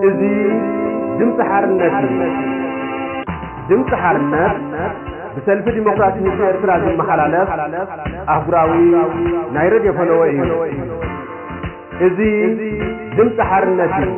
እዚ ድምፂ ሓርነት እዩ። ድምፂ ሓርነት ብሰልፊ ዲሞክራሲ ህዝቢ ኤርትራ ዝመሓላለፍ ኣህጉራዊ ናይ ሬድዮ ፈነወ እዩ። እዚ ድምፂ ሓርነት እዩ።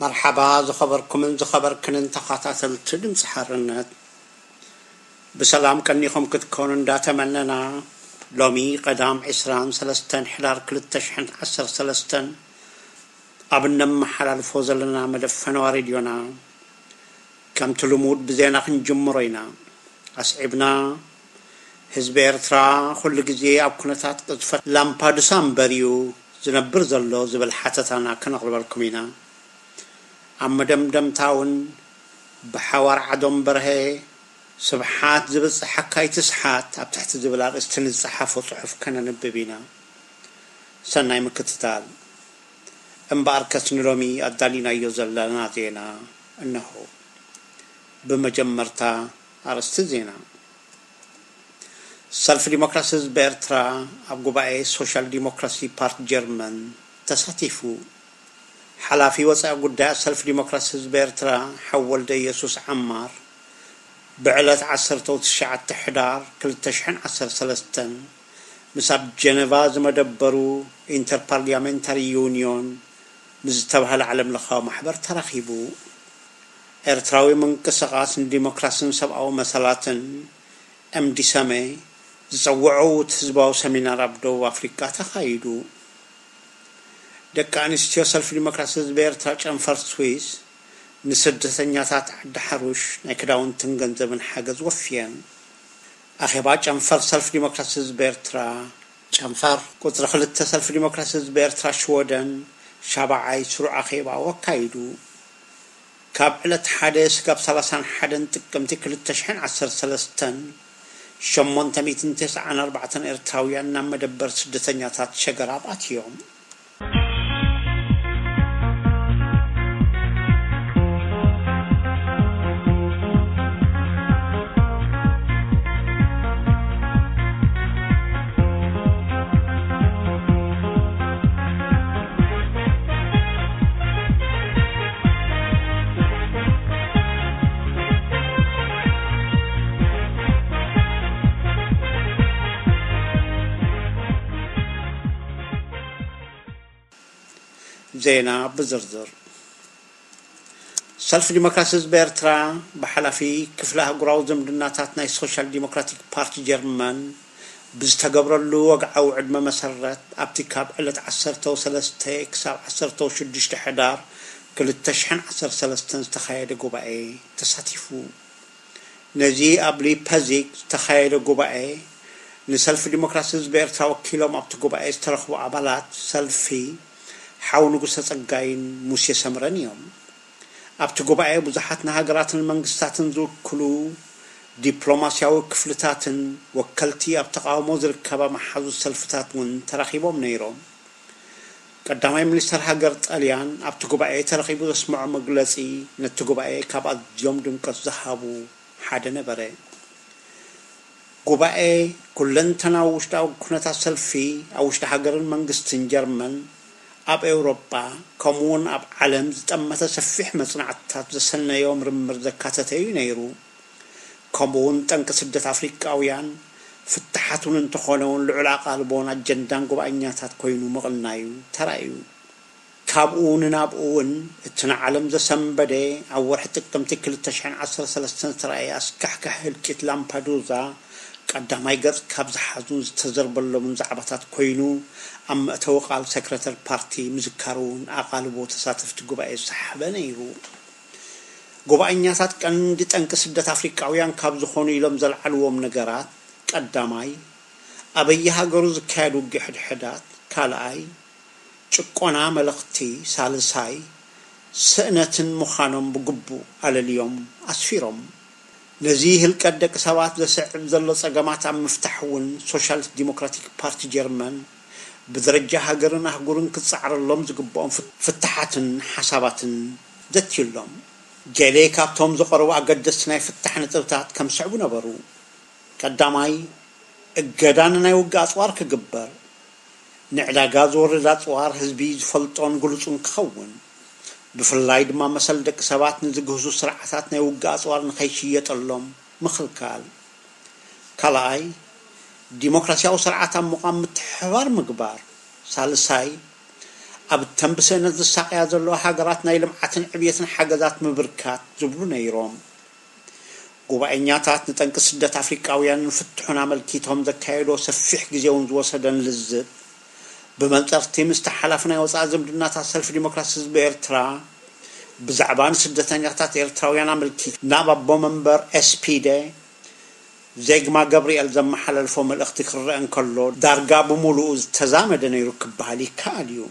መርሓባ ዝኸበርኩምን ዝኸበርክንን ተኸታተልቲ ድምፂ ሓርነት፣ ብሰላም ቀኒኹም ክትኮኑ እንዳተመነና፣ ሎሚ ቀዳም ዕስራን ሰለስተን ሕዳር ክልተ ሽሕን ዓሰርተ ሰለስተን ኣብ እነመሓላልፎ ዘለና መደብ ፈነዋ ሬድዮና፣ ከምቲ ልሙድ ብዜና ክንጅምሮ ኢና። ኣስዒብና፣ ህዝቢ ኤርትራ ኩሉ ግዜ ኣብ ኩነታት ቅዝፈት ላምፓዱሳ እምበር እዩ ዝነብር ዘሎ ዝብል ሓተታና ከነቕርበልኩም ኢና። ኣብ መደምደምታ እውን ብሓዋር ዓዶም በርሀ፣ "ስብሓት ዝብጽሓካ ኣይትስሓት" ኣብ ትሕቲ ዝብል ኣርእስቲ ንዝጸሓፎ ጽሑፍ ከነንብብ ኢና። ሰናይ ምክትታል። እምበኣርከስ ንሎሚ ኣዳሊናዮ ዘለና ዜና እነሆ። ብመጀመርታ ኣርእስቲ ዜና። ሰልፊ ዲሞክራሲ ህዝቢ ኤርትራ ኣብ ጉባኤ ሶሻል ዲሞክራሲ ፓርቲ ጀርመን ተሳቲፉ። ሓላፊ ወጻኢ ጉዳያት ሰልፊ ዲሞክራሲ ህዝቢ ኤርትራ ሓው ወልደ ኢየሱስ ዓማር ብዕለት ዓሰርተ ትሽዓተ ሕዳር ክልተ ሽሕን ዓሰርተ ሰለስተን ምስ ኣብ ጀነቫ ዝመደበሩ ኢንተርፓርላሜንታሪ ዩኒዮን ምስ ዝተባህለ ዓለምለኻዊ ማሕበር ተራኺቡ። ኤርትራዊ ምንቅስቓስ ንዲሞክራስን ሰብኣዊ መሰላትን፣ ኤምዲሰመ፣ ዝጸውዖ ዕዉት ህዝባዊ ሰሚናር ኣብ ደቡብ ኣፍሪቃ ተኻይዱ። ደቂ ኣንስትዮ ሰልፊ ዲሞክራሲ ህዝቢ ኤርትራ ጨንፈር ስዊስ ንስደተኛታት ዓዲ ሓሩሽ ናይ ክዳውንትን ገንዘብን ሓገዝ ወፍየን። ኣኼባ ጨንፈር ሰልፊ ዲሞክራሲ ህዝቢ ኤርትራ፣ ጨንፈር ቁጽሪ ክልተ ሰልፊ ዲሞክራሲ ህዝቢ ኤርትራ ሽወደን ሻብዓይ ስሩዕ ኣኼባኡ ኣካይዱ። ካብ ዕለት ሓደ ስጋብ ሰላሳን ሓደን ጥቅምቲ ክልተ ሽሕን ዓሰርተ ሰለስተን፣ ሸሞንተ ሚእትን ተስዓን ኣርባዕተን ኤርትራውያን ናብ መደበር ስደተኛታት ሸገራብ ኣትዮም። ዜና ብዝርዝር። ሰልፊ ዲሞክራሲ ህዝቢ ኤርትራ ብሓላፊ ክፍሊ ኣህጉራዊ ዝምድናታት ናይ ሶሻል ዲሞክራቲክ ፓርቲ ጀርመን ብዝተገብረሉ ወግዓዊ ዕድመ መሰረት፣ ኣብቲ ካብ ዕለት ዓሰርተ ሰለስተ ክሳብ ዓሰርተ ሽዱሽተ ሕዳር ክልተ ሽሕን ዓሰርተ ሰለስተን ዝተኻየደ ጉባኤ ተሳቲፉ። ነዚ ኣብ ሊፐዚግ ዝተኻየደ ጉባኤ፣ ንሰልፊ ዲሞክራሲ ህዝቢ ኤርትራ ወኪሎም ኣብቲ ጉባኤ ዝተረኽቡ ኣባላት ሰልፊ፣ ሓው ንጉሰ ጸጋይን ሙሴ ሰምረን እዮም። ኣብቲ ጉባኤ፣ ብዙሓት ንሃገራትን መንግስታትን ዝውክሉ ዲፕሎማስያዊ ክፍልታትን ወከልቲ ኣብ ተቓውሞ ዝርከባ መሓዙት ሰልፍታት እውን ተረኺቦም ነይሮም። ቀዳማይ ሚኒስተር ሃገር ጣልያን ኣብቲ ጉባኤ ተረኺቡ ዘስምዖ መግለጺ፣ ነቲ ጉባኤ ካብ ኣዝዮም ድምቀት ዝሃቡ ሓደ ነበረ። ጉባኤ፣ ኩለንተናዊ ውሽጣዊ ኩነታት ሰልፊ ኣብ ውሽጢ ሃገርን መንግስትን ጀርመን፣ ኣብ ኤውሮጳ፣ ከምኡውን ኣብ ዓለም ዝጠመተ ሰፊሕ መጽናዕትታት ዘሰነዮ ምርምር ዘካተተ እዩ ነይሩ። ከምኡውን ጠንቂ ስደት ኣፍሪቃውያን ፍታሓት እውን እንተኾነ እውን፣ ልዑል ኣቓልቦን ኣጀንዳን ጉባኤኛታት ኮይኑ ምቕናዩ ተራእዩ። ካብኡ ንናብኡ እውን፣ እቲ ንዓለም ዘሰንበደ፣ ኣብ ወርሒ ጥቅምቲ ክልተ ሽሕን ዓሰርተ ሰለስተን ዝተራእየ ኣስካሕካሒ ህልቂት ላምፓዱዛ፣ ቀዳማይ ገጽ ካብ ዝሓዙን ዝተዘርበሎምን ዛዕባታት ኮይኑ፣ ኣብ መእተዊ ቃል ሰክረተር ፓርቲ ምዝካሩ እውን ኣቓልቦ ተሳተፍቲ ጉባኤ ዝሰሓበ ነይሩ። ጉባኤኛታት ቀንዲ ጠንቂ ስደት ኣፍሪቃውያን ካብ ዝኾኑ ኢሎም ዘልዓልዎም ነገራት፣ ቀዳማይ፣ ኣበየ ሃገሩ ዝካየድ ውግእ ሕድሕዳት፣ ካልኣይ፣ ጭቆና መለኽቲ፣ ሳልሳይ፣ ስእነትን ምዃኖም ብግቡእ ኣለልዮም ኣስፊሮም። ነዚ ህልቀት ደቂ ሰባት ዘስዕብ ዘሎ ጸገማት ኣብ ምፍታሕ እውን ሶሻሊስት ዲሞክራቲክ ፓርቲ ጀርመን ብደረጃ ሃገርን ኣህጉርን ክጸዓረሎም ዝግብኦም ፍት-፣ ፍታሓትን ሓሳባትን ዘትዩሎም። ገለ ካብቶም ዝቐረቡ ኣገደስቲ ናይ ፍታሕ ነጥብታት ከም ዝስዕቡ ነበሩ። ቀዳማይ፣ እገዳ ንናይ ውግእ ኣጽዋር ክግበር፣ ንዕዳጋ ዝወርድ ኣጽዋር ህዝቢ ዝፈልጦን ግሉጽን ክኸውን፣ ብፍላይ ድማ መሰል ደቂ ሰባት ንዝግህሱ ስርዓታት ናይ ውግእ ኣጽዋር ንኸይሽየጠሎም ምኽልካል። ካልኣይ፣ ዲሞክራሲያዊ ስርዓት ኣብ ምቋም ምትሕብባር ምግባር። ሳልሳይ፣ ኣብ እተን ብስእነት ዝሳቐያ ዘለዋ ሃገራት ናይ ልምዓትን ዕብየትን ሓገዛት ምብርካት ዝብሉ ነይሮም። ጉባኤኛታት ንጠንቂ ስደት ኣፍሪቃውያንን ፍትሑን ኣመልኪቶም ዘካየዶ ሰፊሕ ግዜ እውን ዝወሰደን ልዝብ፣ ብመንጸርቲ ምስቲ ሓላፊ ናይ ወጻኢ ዝምድናታት ሰልፊ ዲሞክራሲ ህዝቢ ኤርትራ ብዛዕባ ንስደተኛታት ኤርትራውያን ኣመልኪቱ ናብ ኣቦ መንበር ኤስፒደ ዜግማ ገብርኤል ዘመሓላልፎ መልእኽቲ ክረአ እንከሎ፣ ዳርጋ ብምሉኡ ዝተዛመደ ነይሩ ክበሃል ይከኣል እዩ።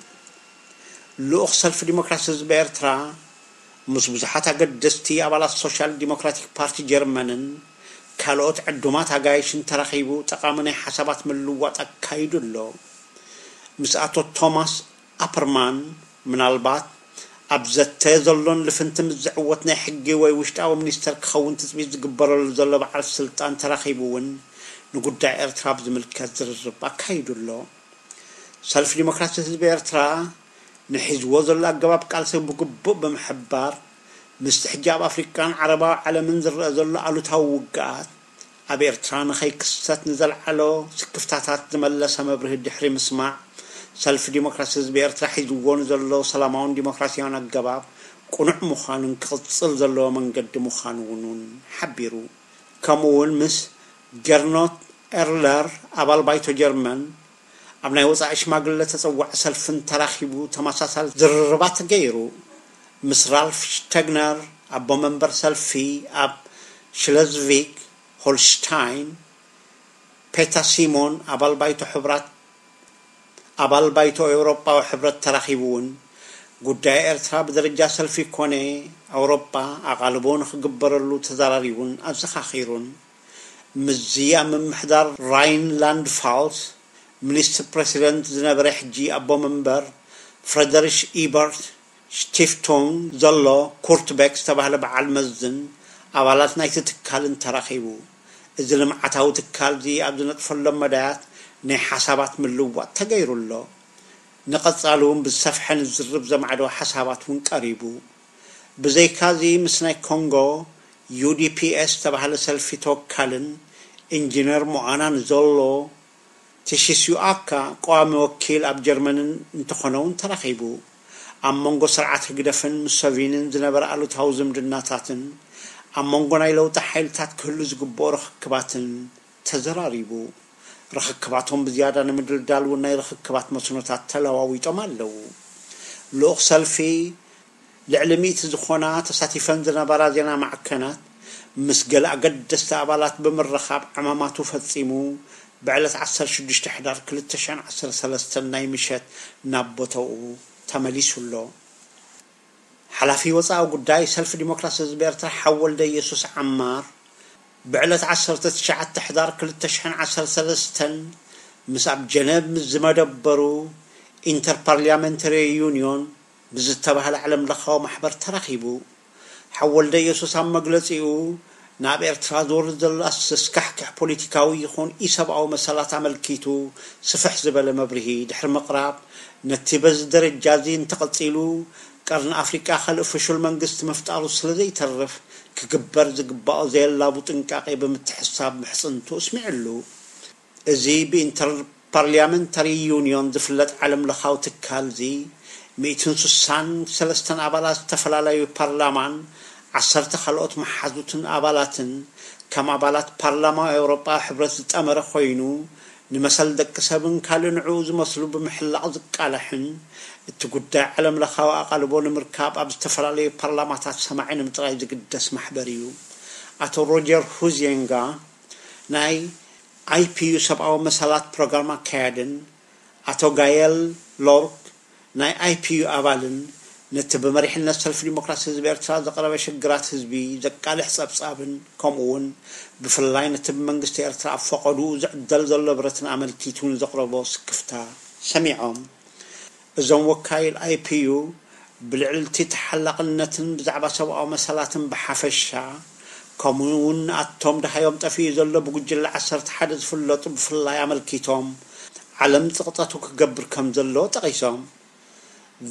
ልኡኽ ሰልፊ ዲሞክራሲ ህዝቢ ኤርትራ ምስ ብዙሓት ኣገደስቲ ኣባላት ሶሻል ዲሞክራቲክ ፓርቲ ጀርመንን ካልኦት ዕዱማት ኣጋይሽን ተራኺቡ ጠቓሚ ናይ ሓሳባት ምልውዋጥ ኣካይዱ ኣሎ። ምስ ኣቶ ቶማስ ኣፐርማን፣ ምናልባት ኣብ ዘተ ዘሎን ልፍንቲ ምስ ዝዕወት ናይ ሕጊ ወይ ውሽጣዊ ሚኒስተር ክኸውን ትጽቢት ዝግበረሉ ዘሎ በዓል ስልጣን ተራኺቡ እውን ንጉዳይ ኤርትራ ብዝምልከት ዝርርብ ኣካይዱ ኣሎ። ሰልፊ ዲሞክራሲ ህዝቢ ኤርትራ ንሒዝዎ ዘሎ ኣገባብ ቃልሲ ብግቡእ ብምሕባር፣ ምስቲ ሕጂ ኣብ ኣፍሪቃን ዓረባዊ ዓለምን ዝረአ ዘሎ ኣሉታዊ ውግኣት ኣብ ኤርትራ ንኸይክሰት ንዘልዓሎ ስክፍታታት ዝመለሰ መብርሂ ድሕሪ ምስማዕ፣ ሰልፊ ዲሞክራሲ ህዝቢ ኤርትራ ሒዝዎ ንዘሎ ሰላማውን ዲሞክራሲያውን ኣገባብ ቅኑዕ ምዃኑን ክቕጽል ዘለዎ መንገዲ ምዃኑ እውን፣ እውን ሓቢሩ። ከምኡ እውን ምስ ገርኖት ኤርለር፣ ኣባል ባይቶ ጀርመን፣ ኣብ ናይ ወጻኢ ሽማግለ ተጸዋዒ ሰልፍን ተራኺቡ ተመሳሳሊ ዝርርባት ገይሩ። ምስ ራልፍ ሽተግነር፣ ኣቦ መንበር ሰልፊ ኣብ ሽለዝቪግ ሆልሽታይን፣ ፔታ ሲሞን፣ ኣባል ባይቶ ሕብራት፣ ኣባል ባይቶ ኤውሮጳዊ ሕብረት ተራኺቡ እውን ጉዳይ ኤርትራ ብደረጃ ሰልፊ ኮነ ኣውሮጳ ኣቓልቦ ንኽግበረሉ ተዘራሪቡን ኣዘኻኺሩን። ምስዚ ኣብ ምምሕዳር ራይንላንድ ፋልስ ሚኒስትር ፕረሲደንት ዝነበረ ሕጂ ኣቦ መንበር ፍረደሪሽ ኢበርት ሽቲፍቱንግ ዘሎ ኩርት ቤክ ዝተባህለ በዓል መዝን ኣባላት ናይቲ ትካልን ተራኺቡ። እዚ ልምዓታዊ ትካል እዚ ኣብ ዝነጥፈሎም መዳያት ናይ ሓሳባት ምልውዋጥ ተገይሩ ኣሎ። ንቐጻሊ እውን ብዝሰፍሐ ንዝርብ ዘማዕደወ ሓሳባት እውን ቀሪቡ። ብዘይካዚ ምስ ናይ ኮንጎ ዩ ዲ ፒ ኤስ ዝተባህለ ሰልፊ ተወካልን ኢንጂነር ሞኣናን ዘሎ ቲሺስዩኣካ ቀዋሚ ወኪል ኣብ ጀርመንን እንተኾነ እውን ተራኺቡ። ኣብ መንጎ ስርዓት ህግደፍን ሙሰቪንን ዝነበረ ኣሉታዊ ዝምድናታትን ኣብ መንጎ ናይ ለውጢ ሓይልታት ክህሉ ዝግብኦ ርኽክባትን ተዘራሪቡ። ርኽክባቶም ብዝያዳ ንምድልዳል እውን ናይ ርኽክባት መስኖታት ተለዋዊጦም ኣለዉ። ልኡኽ ሰልፊ ልዕሊ ሚእቲ ዝኾና ተሳቲፈን ዝነበራ ዜና ማዕከናት ምስ ገለ ኣገደስቲ ኣባላት ብምርኻብ ዕማማቱ ፈጺሙ ብዕለት ዓሰርተ ሽዱሽተ ሕዳር ክልተ ሽሕን ዓሰርተ ሰለስተን ናይ ምሸት ናብ ቦታኡ ተመሊሱ ኣሎ። ሓላፊ ወጻኢ ጉዳይ ሰልፊ ዲሞክራሲ ህዝቢ ኤርትራ ሓወልደ ኢየሱስ ዓማር ብዕለት ዓሰርተ ትሽዓተ ሕዳር ክልተ ሽሕን ዓሰርተ ሰለስተን ምስ ኣብ ጀነቭ ምስ ዝመደበሩ ኢንተርፓርላሜንተሪ ዩኒዮን ብዝተባህለ ዓለምለኻዊ ማሕበር ተራኺቡ። ሓወልደ ኢየሱስ ኣብ መግለጺኡ፣ ናብ ኤርትራ ዝወርድ ዘሎ ኣስካሕክሕ ፖለቲካዊ ይኹን ኢሰብኣዊ መሰላት ኣመልኪቱ ስፍሕ ዝበለ መብርሂ ድሕሪ ምቕራብ፣ ነቲ በዚ ደረጃ እዚ እንተቐጺሉ፣ ቀርኒ ኣፍሪቃ ካልእ ፍሹል መንግስቲ ምፍጣሩ ስለ ዘይተርፍ፣ ክግበር ዝግባኦ ዘየላቡ ጥንቃቄ ብምትሕስሳብ ምሕጽንቱ ኣስሚዕሉ። እዚ ብኢንተርፓርላሜንታሪ ዩኒዮን ዝፍለጥ ዓለምለኻዊ ትካል እዚ፣ ሚእትን ስሳን ሰለስተን ኣባላት ዝተፈላለዩ ፓርላማን ዓሰርተ ካልኦት መሓዙትን ኣባላትን፣ ከም ኣባላት ፓርላማ ኤውሮጳ ሕብረት ዝጠመረ ኮይኑ፣ ንመሰል ደቂ ሰብን ካልእ ንዕኡ ዝመስሉ ብምሕላቕ ዝቃላሕን፣ እቲ ጉዳይ ዓለም ለኻዊ ኣቓልቦ ንምርካብ ኣብ ዝተፈላለዩ ፓርላማታት ሰማዒ ንምጥራይ ዝግደስ ማሕበር እዩ። ኣቶ ሮጀር ሁዚየንጋ ናይ ኣይፒዩ ሰብኣዊ መሰላት ፕሮግራም ኣካያድን፣ ኣቶ ጋየል ሎርክ ናይ ኣይፒዩ ኣባልን፣ ነቲ ብመሪሕነት ሰልፊ ዲሞክራሲ ህዝቢ ኤርትራ ዝቐረበ ሽግራት ህዝቢ ዘቃልሕ ጸብጻብን፣ ከምኡ እውን ብፍላይ ነቲ ብመንግስቲ ኤርትራ ኣብ ፈቐድኡ ዝዕደል ዘሎ ብረትን ኣመልኪቱ ንዘቕረቦ ስክፍታ ሰሚዖም። እዞም ወካይል ኣይፒዩ ብልዕልቲ ተሓላቕነትን ብዛዕባ ሰብኣዊ መሰላትን ብሓፈሻ፣ ከምኡ እውን ንኣቶም ደሃዮም ጠፊኡ ዘሎ ብጉጅለ ዓሰርተ ሓደ ዝፍለጡ ብፍላይ ኣመልኪቶም፣ ዓለም ጸቕጠቱ ክገብር ከም ዘሎ ጠቒሶም።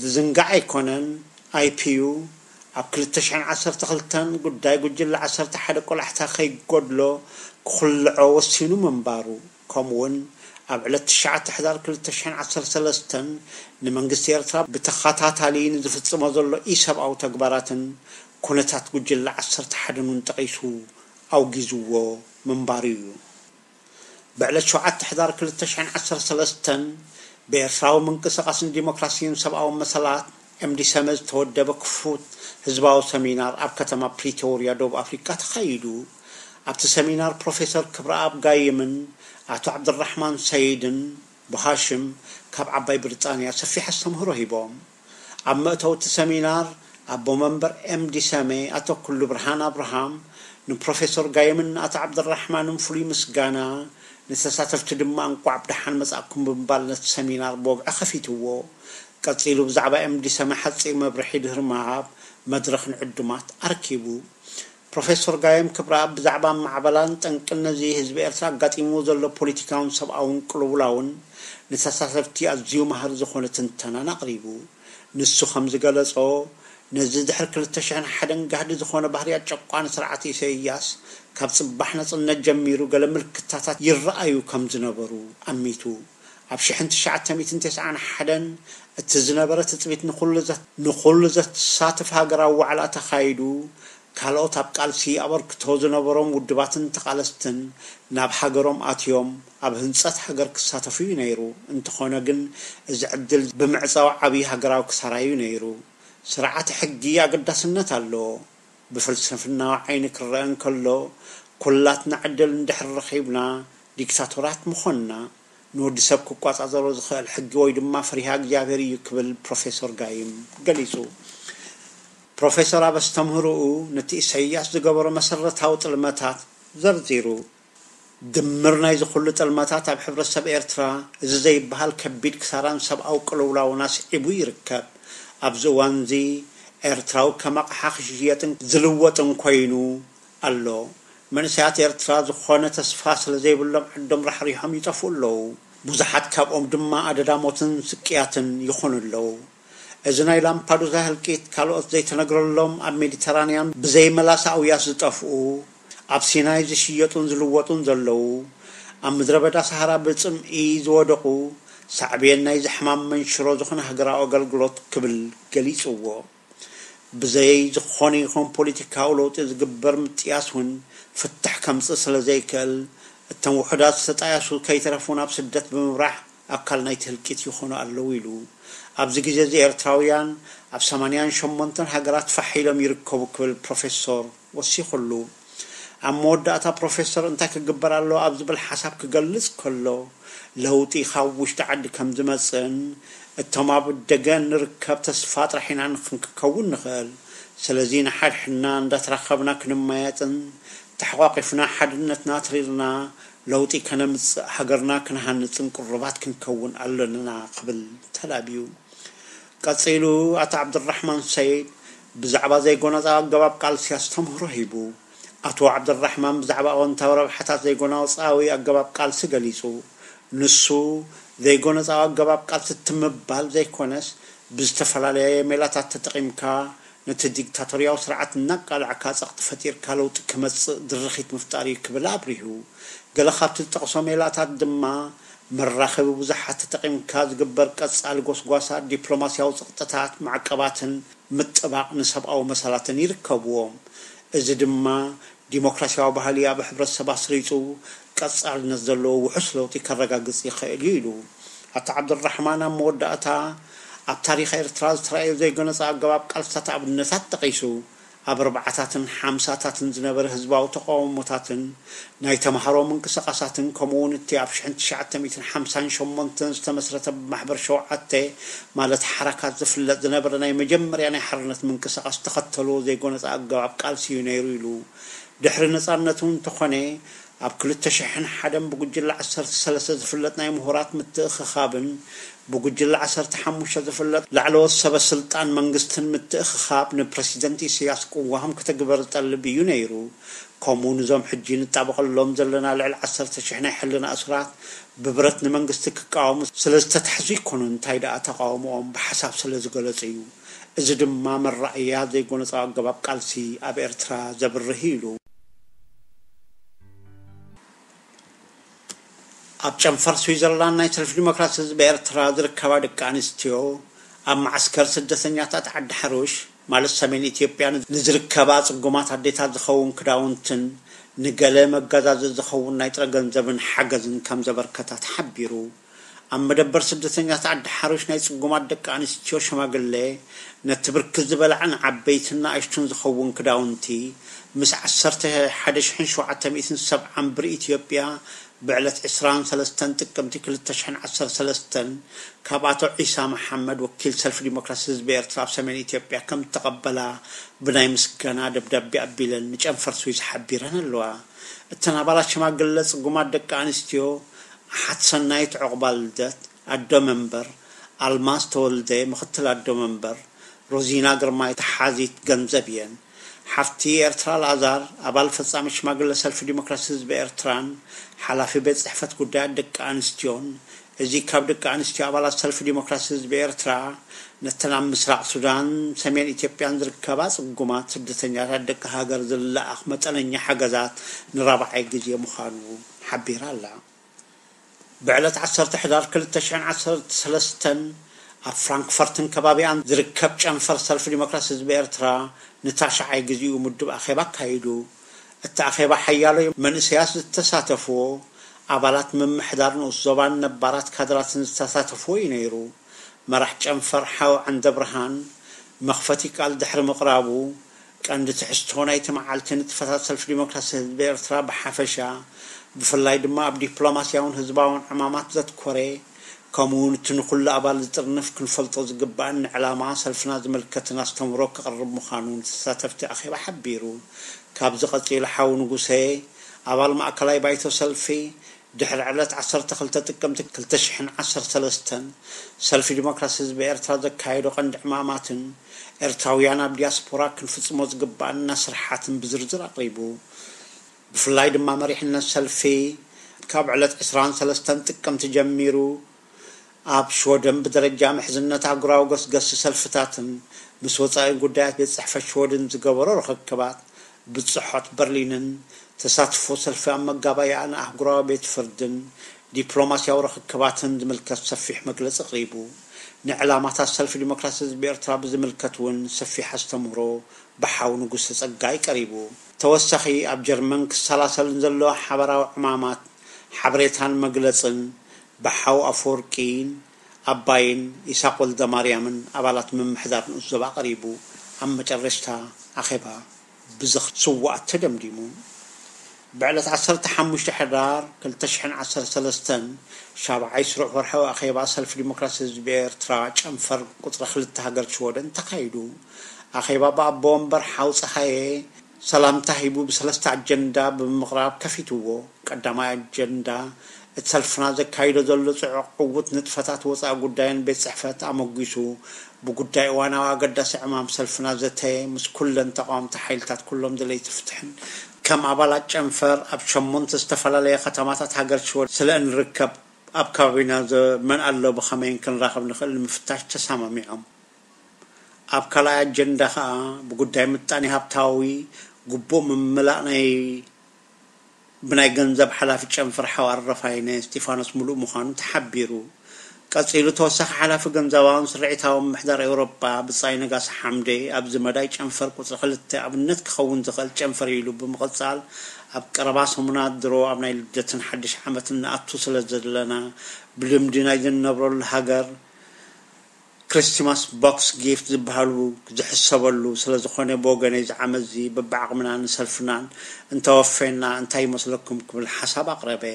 ዝዝንጋዕ ኣይኮነን፣ ኣይፒዩ ኣብ ክልተ ሽሕን ዓሰርተ ክልተን ጉዳይ ጉጅለ ዓሰርተ ሓደ ቆላሕታ ከይጎድሎ ክኹልዖ ወሲኑ ምንባሩ፣ ከምኡውን ኣብ ዕለት ትሽዓተ ሕዳር ክልተ ሽሕን ዓሰርተ ሰለስተን ንመንግስቲ ኤርትራ ብተኸታታሊ ንዝፍጽሞ ዘሎ ኢሰብኣዊ ተግባራትን ኩነታት ጉጅለ ዓሰርተ ሓደን እውን ጠቒሱ ኣውጊዝዎ ምንባሩ እዩ። ብዕለት ሸውዓተ ሕዳር ክልተ ሽሕን ዓሰርተ ሰለስተን ብኤርትራዊ ምንቅስቓስን ዲሞክራሲን ሰብኣዊ መሰላት፣ ኤምዲሰመ፣ ዝተወደበ ክፉት ህዝባዊ ሰሚናር ኣብ ከተማ ፕሪቶርያ፣ ደቡብ ኣፍሪቃ ተኻይዱ። ኣብቲ ሰሚናር ፕሮፌሰር ክብረኣብ ጋይምን ኣቶ ዓብድራሕማን ሰይድን ብሃሽም ካብ ዓባይ ብሪጣንያ ሰፊሕ ኣስተምህሮ ሂቦም። ኣብ መእተዊ እቲ ሰሚናር ኣቦ መንበር ኤምዲሰመ ኣቶ ኩሉ ብርሃን ኣብርሃም ንፕሮፌሰር ጋይምን ንኣቶ ዓብደራሕማንን ፍሉይ ምስጋና፣ ንተሳተፍቲ ድማ እንቋዕ ብደሓን መጻእኩም ብምባል ነቲ ሰሚናር ብወግዒ ከፊትዎ። ቀጺሉ ብዛዕባ ኤምዲሰመ ሓጺር መብርሒ ድሕሪ ምሃብ መድረኽ ንዕዱማት ኣረኪቡ። ፕሮፌሰር ጋይም ክብረኣብ ብዛዕባ ማዕበላን ጠንቅን ነዚ ህዝቢ ኤርትራ ኣጋጢምዎ ዘሎ ፖለቲካውን ሰብኣውን ቅልውላውን ንተሳተፍቲ ኣዝዩ መሃሪ ዝኾነ ትንተናን ኣቕሪቡ። ንሱ ከም ዝገለጾ፣ ነዚ ድሕሪ ክልተ ሽሕን ሓደን ጋህዲ ዝኾነ ባህርያት ጨቋኒ ስርዓት ኢሰያስ ካብ ጽባሕ ናጽነት ጀሚሩ ገለ ምልክታታት ይረኣዩ ከም ዝነበሩ ኣሚቱ። ኣብ ሽሕን ትሽዓተ ሚእትን ተስዓን ሓደን እቲ ዝነበረ ትጽቢት ንኹሉ ዘት-፣ ንኹሉ ዘተሳትፍ ሃገራዊ ዋዕላ ተኻይዱ፣ ካልኦት ኣብ ቃልሲ ኣበርክቶ ዝነበሮም ውድባትን ተቓለስትን ናብ ሃገሮም ኣትዮም ኣብ ህንጸት ሃገር ክሳተፉ እዩ ነይሩ። እንተኾነ ግን፣ እዚ ዕድል ብምዕጻው ዓብዪ ሃገራዊ ክሳራ እዩ ነይሩ። ስርዓተ ሕጊ ኣገዳስነት ኣለዎ። ብፍልስፍናዊ ዓይኒ ክረአ እንከሎ፣ ኩላትና ዕድል እንድሕር ረኺብና፣ ዲክታቶራት ምኾንና። ንወዲ ሰብ ክቋጻጸሮ ዝኽእል ሕጊ ወይ ድማ ፈሪሃ እግዚኣብሔር እዩ ክብል ፕሮፌሰር ጋይም ገሊጹ። ፕሮፌሰር ኣብ ኣስተምህሮኡ ነቲ ኢሰያስ ዝገበሮ መሰረታዊ ጥልመታት ዘርዚሩ። ድምር ናይዚ ኩሉ ጥልመታት ኣብ ሕብረተሰብ ኤርትራ እዚ ዘይበሃል ከቢድ ክሳራን ሰብኣዊ ቅልውላውን ኣስዒቡ ይርከብ። ኣብዚ እዋንዚ ኤርትራዊ ከም ኣቕሓ ክሽየጥን ዝልወጥን ኮይኑ ኣሎ። መንእሰያት ኤርትራ ዝኾነ ተስፋ ስለ ዘይብሎም ዓዶም ራሕሪሖም ይጠፍኡ ኣለዉ። ብዙሓት ካብኦም ድማ ኣደዳ ሞትን ስቅያትን ይኾኑ ኣለዉ። እዚ ናይ ላምፓዱዛ ህልቂት ካልኦት ዘይተነግረሎም ኣብ ሜዲተራንያን ብዘይ መላሳ ኣውያት ዝጠፍኡ፣ ኣብ ሲናይ ዝሽየጡን ዝልወጡን ዘለዉ፣ ኣብ ምድረ በዳ ሰሃራ ብጽምኢ ዝወደቑ ሳዕቤን ናይዚ ሕማም መንሽሮ ዝኾነ ሃገራዊ ኣገልግሎት ክብል ገሊጽዎ። ብዘይ ዝኾነ ይኹን ፖለቲካዊ ለውጢ ዝግበር ምጥያስ እውን ፍታሕ ከምጽእ ስለ ዘይክእል፣ እቶም ውሑዳት ዝተጣየሱ ከይተረፉ ናብ ስደት ብምብራሕ ኣካል ናይቲ ህልቂት ይኾኑ ኣለዉ ኢሉ። ኣብዚ ግዜ እዚ ኤርትራውያን ኣብ ሰማንያን ሸሞንተን ሃገራት ፋሕ ኢሎም ይርከቡ ክብል ፕሮፌሰር ወሲኹሉ። ኣብ መወዳእታ ፕሮፌሰር እንታይ ክግበር ኣለዎ ኣብ ዝብል ሓሳብ ክገልጽ ከሎ፣ ለውጢ ካብ ውሽጢ ዓዲ ከም ዝመጽእን እቶም ኣብ ደገ ንርከብ ተስፋ ጥራሕ ኢና ክንከውን ንኽእል። ስለዚ ንሓድሕድና እንዳተራኸብና ክንመያየጥን ተሓቋቂፍና ሓድነትና ኣትሪርና ለውጢ ከነምጽእ ሃገርና ክንሃንጽን ቅሩባት ክንከውን ኣለና ክብል ተላብዩ። ቀጺሉ ኣቶ ዓብዱራሕማን ሰይድ ብዛዕባ ዘይጎነጻዊ ኣገባብ ቃልሲ ኣስተምህሮ ሂቡ። ኣቶ ዓብዱራሕማን ብዛዕባ ኣወንታዊ ረብሓታት ዘይጎነጻዊ ኣገባብ ቃልሲ ገሊጹ። ንሱ ዘይጎነጻዊ ኣገባብ ቃልሲ እቲ ምባል ዘይኮነስ፣ ብዝተፈላለየ ሜላታት ተጠቒምካ ነቲ ዲክታቶርያዊ ስርዓት እናቃላዕካ ጸቕጢ ፈጢርካ ለውጢ ክመጽእ ድርኺት ምፍጣር እዩ ክብል ኣብሪሁ። ገለ ካብቲ ዝጠቕሶ ሜላታት ድማ መራኸቢ ብዙሓት ተጠቒምካ ዝግበር ቀጻሊ ጎስጓሳት፣ ዲፕሎማስያዊ ጸቕጥታት፣ ማዕቀባትን ምጥባቕ ንሰብኣዊ መሰላትን ይርከብዎም። እዚ ድማ ዲሞክራሲያዊ ባህሊ ኣብ ሕብረተሰብ ኣስሪጹ ቀጻልነት ዘለዎ ውሑስ ለውጢ ከረጋግጽ ይኽእል እዩ ኢሉ። ኣቶ ዓብዱራሕማን ኣብ መወዳእታ፣ ኣብ ታሪኽ ኤርትራ ዝተራእየ ዘይጎነጻ ኣገባብ ቃልስታት ኣብነታት ጠቒሱ፣ ኣብ ኣርባዓታትን ሓምሳታትን ዝነበረ ህዝባዊ ተቃውሞታትን ናይ ተምሃሮ ምንቅስቃሳትን ከምኡ እውን እቲ ኣብ ሽሕን ትሽዓተ ሚእትን ሓምሳን ሸሞንተን ዝተመስረተ ብማሕበር ሸውዓተ ማለት ሓራካት ዝፍለጥ ዝነበረ ናይ መጀመርያ ናይ ሓርነት ምንቅስቃስ ተኸተሎ ዘይጎነጻ ኣገባብ ቃልሲ እዩ ነይሩ ኢሉ። ድሕሪ ነጻነቱ እንተኾነ ኣብ ክልተ ሽሕን ሓደን ብጉጅለ ዓሰርተ ሰለስተ ዝፍለጥ ናይ ምሁራት ምትእኽኻብን ብጉጅለ ዓሰርተ ሓሙሽተ ዝፍለጥ ላዕለዎት ሰበ ስልጣን መንግስትን ምትእኽኻብ ንፕረሲደንት ኢሳያስ ቅዋም ክትግበር ዝጠልብ እዩ ነይሩ። ከምኡ ንዞም ሕጂ ንጣበቐሎም ዘለና ልዕሊ ዓሰርተ ሽሕ ናይ ሕልና እሱራት ብብረት ንመንግስቲ ክቃወሙ ስለ ዝተታሕዙ ይኮኑ እንታይ ደኣ ተቃውሞኦም ብሓሳብ ስለ ዝገለጹ እዩ። እዚ ድማ መራእያ ዘይጎነጻዊ ኣገባብ ቃልሲ ኣብ ኤርትራ ዘብርህ እዩ ኢሉ። ኣብ ጨንፈር ስዊዘርላንድ ናይ ሰልፊ ዲሞክራሲ ህዝቢ ኤርትራ ዝርከባ ደቂ ኣንስትዮ ኣብ መዓስከር ስደተኛታት ዓዲ ሓሩሽ ማለት ሰሜን ኢትዮጵያ ንዝርከባ ጽጉማት ኣዴታት ዝኸውን ክዳውንትን ንገለ መጋዛዚ ዝኸውን ናይ ጥረ ገንዘብን ሓገዝን ከም ዘበርከታ ተሓቢሩ። ኣብ መደበር ስደተኛታት ዓዲ ሓሩሽ ናይ ጽጉማት ደቂ ኣንስትዮ ሽማግለ ነቲ ብርክት ዝበላዕን ዓበይትን ንኣሽቱን ዝኸውን ክዳውንቲ ምስ ዓሰርተ ሓደ ሽሕን ሸውዓተ ሚእትን ሰብዓን ብር ኢትዮጵያ ብዕለት ዕስራን ሰለስተን ጥቅምቲ ክልተ ሽሕን ዓሰርተ ሰለስተን ካብ ኣቶ ዒሳ መሓመድ ወኪል ሰልፊ ዲሞክራሲ ህዝቢ ኤርትራ ኣብ ሰሜን ኢትዮጵያ ከም እተቐበላ ብናይ ምስጋና ደብዳቤ ኣቢለን ንጨንፈር ስዊዝ ሓቢረን ኣለዋ። እተን ኣባላት ሽማግለ ጽጉማት ደቂ ኣንስትዮ ኣሓት ሰናይት ዑቕባ ልደት ኣዶ መንበር፣ ኣልማዝ ተወልደ ምኽትል ኣዶ መንበር፣ ሮዚና ግርማይ ተሓዚት ገንዘብ እየን። ሓፍቲ ኤርትራ ኣልኣዛር ኣባል ፈጻሚ ሽማግለ ሰልፊ ዲሞክራሲ ህዝቢ ኤርትራን ሓላፊ ቤት ጽሕፈት ጉዳያት ደቂ ኣንስትዮን፣ እዚ ካብ ደቂ ኣንስትዮ ኣባላት ሰልፊ ዲሞክራሲ ህዝቢ ኤርትራ ነተን ኣብ ምስራቕ ሱዳን፣ ሰሜን ኢትዮጵያን ዝርከባ ጽጉማት ስደተኛታት ደቂ ሃገር ዝለኣኽ መጠነኛ ሓገዛት ንራብዓይ ግዜ ምዃኑ ሓቢራ ኣላ። ብዕለት ዓሰርተ ሕዳር ክልተ ሽሕን ዓሰርተ ሰለስተን ኣብ ፍራንክፈርትን ከባቢኣን ዝርከብ ጨንፈር ሰልፊ ዲሞክራሲ ህዝቢ ኤርትራ ንታሽዓይ ግዜኡ ምዱብ ኣኼባ ኣካይዱ። እቲ ኣኼባ ሓያሎ መንእሰያት ዝተሳተፍዎ፣ ኣባላት ምምሕዳር ንኡስ ዞባን ነባራት ካድራትን ዝተሳተፍዎ እዩ ነይሩ። መራሕ ጨንፈር ሓው ዓንደብርሃን መኽፈቲ ቃል ድሕሪ ምቕራቡ፣ ቀንዲ ትሕዝቶ ናይቲ መዓልቲ ንጥፈታት ሰልፊ ዲሞክራሲ ህዝቢ ኤርትራ ብሓፈሻ፣ ብፍላይ ድማ ኣብ ዲፕሎማስያውን ህዝባውን ዕማማት ዘትኮረ፣ ከምኡውን እቲ ንኹሉ ኣባል ዝጥርንፍ ክንፈልጦ ዝግባእን ንዕላማ ሰልፍና ዝምልከትን ኣስተምህሮ ከቕርብ ምዃኑ ንተሳተፍቲ ኣኼባ ሓቢሩ። ካብዚ ቀጺሉ ሓው ንጉሰ፣ ኣባል ማእከላይ ባይቶ ሰልፊ፣ ድሕሪ ዕለት ዓሰርተ ክልተ ጥቅምቲ ክልተ ሽሕን ዓሰርተ ሰለስተን ሰልፊ ዲሞክራሲ ህዝቢ ኤርትራ ዘካየዶ ቀንዲ ዕማማትን ኤርትራውያን ኣብ ዲያስፖራ ክንፍጽሞ ዝግባኣና ስርሓትን ብዝርዝር ኣቕሪቡ። ብፍላይ ድማ መሪሕነት ሰልፊ ካብ ዕለት ዕስራን ሰለስተን ጥቅምቲ ጀሚሩ ኣብ ሽወደን ብደረጃ ምሕዝነት ኣህጉራዊ ገስገሲ ሰልፍታትን ምስ ወጻኢ ጉዳያት ቤት ጽሕፈት ሽወደን ዝገበሮ ርኽክባት ብጽሖት በርሊንን ተሳትፎ ሰልፊ ኣብ መጋባእያ ንኣህጉራዊ ቤት ፍርድን ዲፕሎማስያዊ ርኽክባትን ዝምልከት ሰፊሕ መግለጺ ኣቕሪቡ። ንዕላማታት ሰልፊ ዲሞክራሲ ህዝቢ ኤርትራ ብዝምልከት እውን ሰፊሕ ኣስተምህሮ ብሓው ንጉሰ ጸጋይ ቀሪቡ። ተወሳኺ ኣብ ጀርመን ክሰላሰል ንዘሎ ሓበራዊ ዕማማት ሓበሬታን መግለጽን ብሓው ኣፈወርቂን ኣባይን ኢሳቅ ወልደማርያምን ኣባላት ምምሕዳር ንኡስ ዞባ ቀሪቡ ኣብ መጨረሽታ ኣኼባ ብዝኽ ስዋኣት ተደምዲሙ። ብዕለት ዓሰርተ ሓሙሽተ ሕዳር ክልተ ሽሕን ዓሰርተ ሰለስተን ሻብዓይ ስሩዕ ወርሓዊ ኣኼባ ሰልፊ ዲሞክራሲ ህዝቢ ኤርትራ ጨንፈር ቁጽሪ ክልተ ሃገር ሽወደን ተኻይዱ። ኣኼባ ብኣቦ ወንበር ሓው ጸሃየ ሰላምታ ሂቡ ብሰለስተ ኣጀንዳ ብምቕራብ ከፊትዎ። ቀዳማይ ኣጀንዳ፣ እቲ ሰልፍና ዘካይዶ ዘሎ ጽዑቕ ዕዉት ንጥፈታት ወጻኢ ጉዳይን ቤት ጽሕፈት ኣመጒሱ፣ ብጉዳይ እዋናዊ ኣገዳሲ ዕማም ሰልፍና ዘተ ምስ ኩለን ተቓወምቲ ሓይልታት ኩሎም ደለይቲ ፍትሕን ከም ኣባላት ጨንፈር ኣብ ሸሞንተ ዝተፈላለየ ከተማታት ሃገር ሽወደን ስለ እንርከብ ኣብ ከባቢና ዘ-፣ መን ኣሎ ብኸመይን ክንራኸብ ንኽእል ንምፍታሽ ተሰማሚዖም። ኣብ ካልኣይ ኣጀንዳ ከኣ ብጉዳይ ምጣኔ ሃብታዊ ግቡእ ምምላእ ናይ ብናይ ገንዘብ ሓላፊ ጨንፈር ሓው ኣረፋይነ እስጢፋኖስ ምሉእ ምዃኑ ተሓቢሩ። ቀጺሉ ተወሳኺ ሓላፊ ገንዘባውን ስርዒታውን ምሕዳር ኤውሮጳ ብጻይ ነጋሲ ሓምዴ ኣብዚ መዳይ ጨንፈር ቁጽሪ ክልተ ኣብነት ክኸውን ዝኽእል ጨንፈር ኢሉ ብምቕጻል ኣብ ቀረባ ሰሙናት ድሮ ኣብ ናይ ልደትን ሓድሽ ዓመትን ንኣቱ ስለ ዘለና ብልምዲ ናይ ዝንነብረሉ ሃገር ክሪስቲማስ ቦክስ ጊፍት ዝበሃሉ ዝሕሰበሉ ስለ ዝኾነ ብወገነይ ዝዓመዚ በብዓቕምና ንሰልፍናን እንተወፈና እንታይ ይመስለኩም ክብል ሓሳብ ኣቕረበ።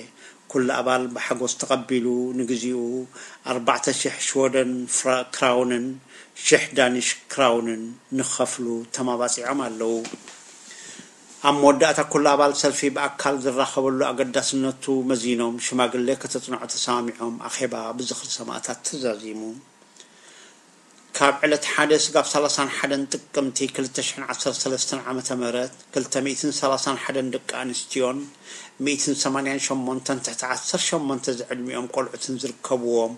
ኩሉ ኣባል ብሓጎስ ተቐቢሉ ንግዚኡ ኣርባዕተ ሽሕ ሽወደን ክራውንን ሽሕ ዳኒሽ ክራውንን ንኸፍሉ ተማባጺዖም ኣለዉ። ኣብ መወዳእታ ኩሉ ኣባል ሰልፊ ብኣካል ዝራኸበሉ ኣገዳስነቱ መዚኖም ሽማግሌ ከተጽንዖ ተሰማሚዖም ኣኼባ ብዝኽሪ ሰማእታት ተዛዚሙ። ካብ ዕለት ሓደ ስጋብ ሰላሳን ሓደን ጥቅምቲ ክልተ ሽሕን ዓሰርተ ሰለስተን ዓመተ ምህረት ክልተ ሚእትን ሰላሳን ሓደን ደቂ ኣንስትዮን ሚእትን ሰማንያን ሸሞንተን ትሕቲ ዓሰርተ ሸሞንተ ዝዕድሚኦም ቆልዑትን ዝርከብዎም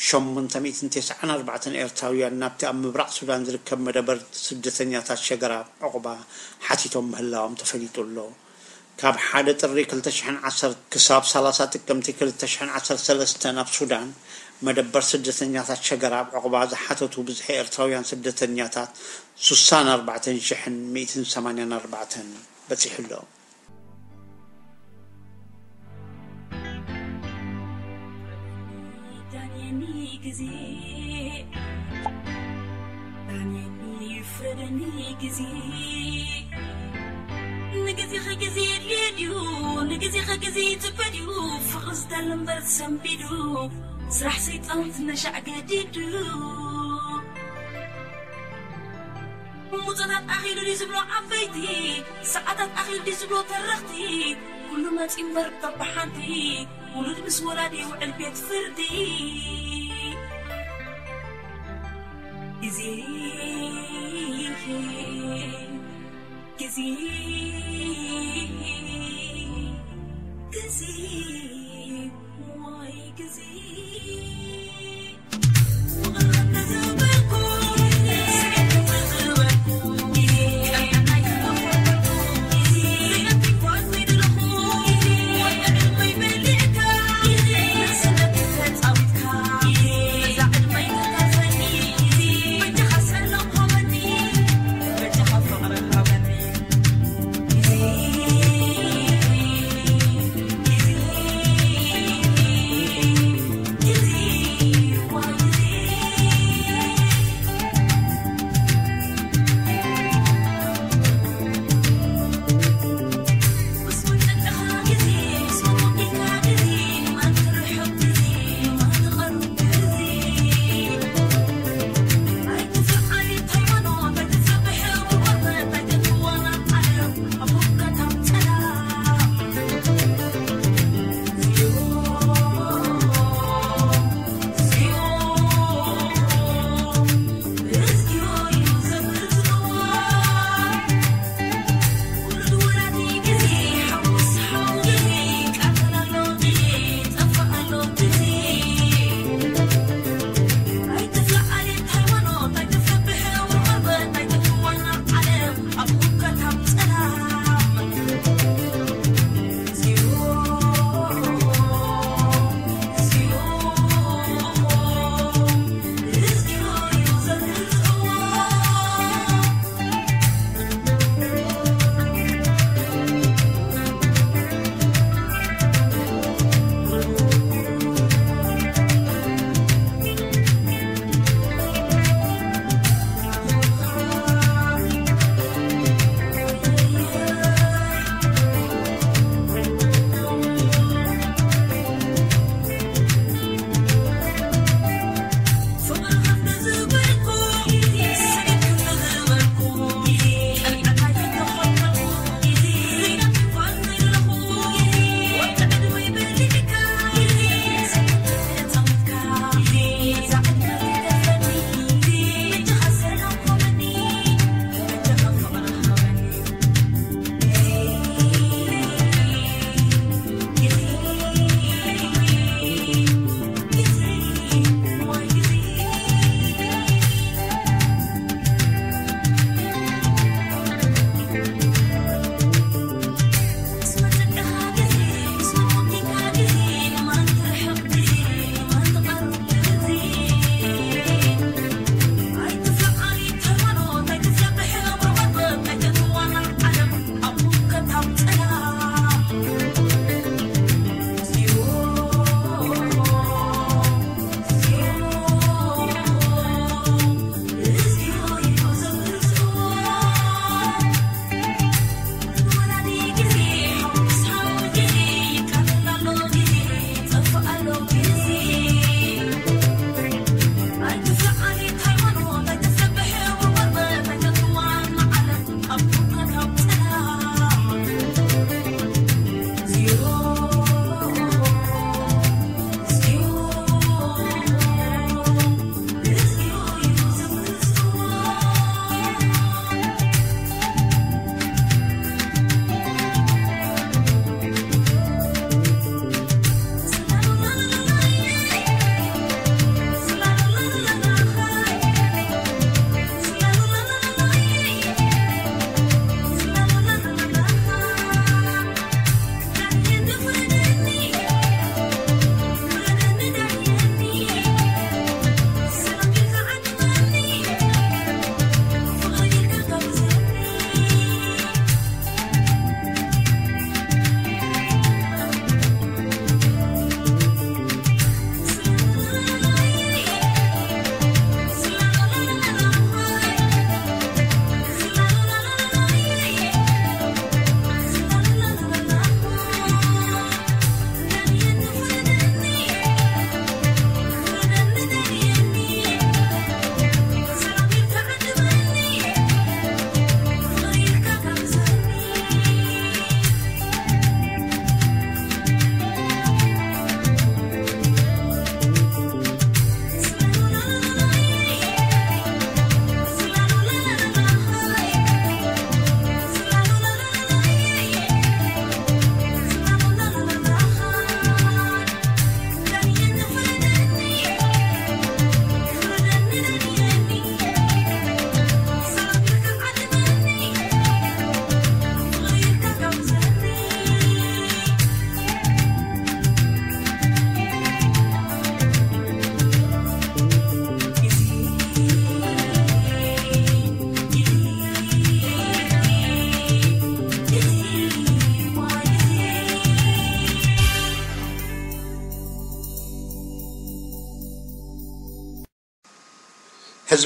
ሸሞንተ ሚእትን ተስዓን ኣርባዕተን ኤርትራውያን ናብቲ ኣብ ምብራቕ ሱዳን ዝርከብ መደበር ስደተኛታት ሸገራብ ዑቕባ ሓቲቶም ምህላዎም ተፈሊጡ ኣሎ። ካብ ሓደ ጥሪ ክልተ ሽሕን ዓሰርተ ክሳብ ሰላሳ ጥቅምቲ ክልተ ሽሕን ዓሰርተ ሰለስተን ኣብ ሱዳን መደበር ስደተኛታት ሸገራብ ዑቕባ ዝሓተቱ ብዝሒ ኤርትራውያን ስደተኛታት ስሳን ኣርባዕተን ሽሕን ሚእትን ሰማንያን ኣርባዕተን በጺሑ ኣሎ። ዳንየኒ ግዜ፣ ዳንየኒ ፍረደኒ ግዜ። ንግዜኸ ግዜ የድልዮ ድዩ? ንግዜኸ ግዜ ይጽበ ድዩ? ፍቕሪ ዝደሊ እምበር ሰንቢዱ፣ ስራሕ ሰይጣን ትነሻዕ ገዲዱ። ሙጸታት ኣኺሉ ድዩ ዝብሎ ዓበይቲ፣ ሰዓታት ኣኺሉ ድዩ ዝብሎ ተረኽቲ፣ ኩሉ መጺ እምበር በብሓንቲ፣ ውሉድ ምስ ወላዲ ይውዕል ቤት ፍርዲ። ግዜ፣ ግዜ፣ ግዜ፣ ዋይ ግዜ።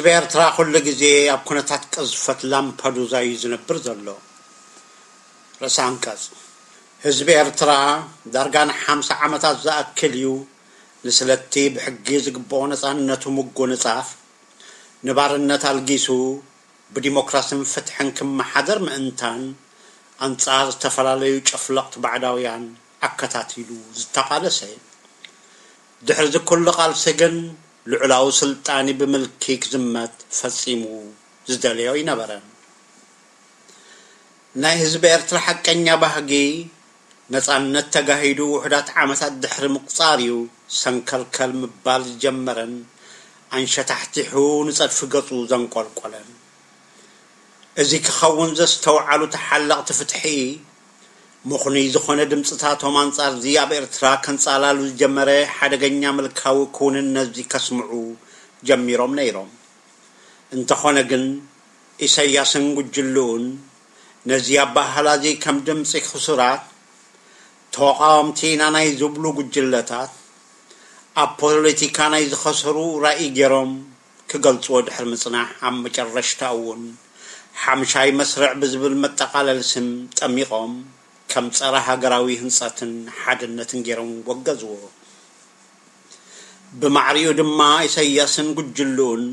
ህዝቢ ኤርትራ ኩሉ ግዜ ኣብ ኩነታት ቅዝፈት ላምፓዱዛ እዩ ዝነብር ዘሎ። ርእሰ ኣንቀጽ። ህዝቢ ኤርትራ ዳርጋ ንሓምሳ ዓመታት ዝኣክል እዩ ንስለቲ ብሕጊ ዝግብኦ ነጻነቱ ምጉንጻፍ፣ ንባርነት ኣልጊሱ ብዲሞክራስን ፍትሕን ክመሓደር ምእንታን ኣንጻር ዝተፈላለዩ ጨፍለቕቲ ባዕዳውያን ኣከታቲሉ ዝተቓለሰ። ድሕሪ እዚ ኩሉ ቃልሲ ግን ልዑላዊ ስልጣኒ ብምልኪ ክዝመት ፈጺሙ ዝደለዮ ኣይነበረን። ናይ ህዝቢ ኤርትራ ሓቀኛ ባህጊ ነጻነት ተጋሂዱ ውሑዳት ዓመታት ድሕሪ ምቁጻር እዩ ሰንከልከል ምባል ዝጀመረን ኣንሸታሕቲሑ ንጸድፊ ገጹ ዘንቆልቆለን። እዚ ክኸውን ዘስተውዓሉ ተሓለቕቲ ፍትሒ ምኽኑይ ዝኾነ ድምጽታቶም ኣንጻር እዚ ኣብ ኤርትራ ከንጻላሉ ዝጀመረ ሓደገኛ ምልካዊ ክውንነት እዚ ከስምዑ ጀሚሮም ነይሮም። እንተኾነ ግን ኢሰያስን ጉጅልኡን ነዚ ኣባህላ እዚ ከም ድምጺ ክሱራት ተቓወምቲ ኢና ናይ ዝብሉ ጉጅለታት ኣብ ፖለቲካ ናይ ዝኸሰሩ ራእይ ገይሮም ክገልጽዎ ድሕሪ ምጽናሕ ኣብ መጨረሽታ እውን ሓምሻይ መስርዕ ብዝብል መጠቓለል ስም ጠሚቖም ከም ጸረ ሃገራዊ ህንጸትን ሓድነትን ገይሮም ወገዝዎ። ብማዕሪኡ ድማ ኢሰያስን ጉጅልኡን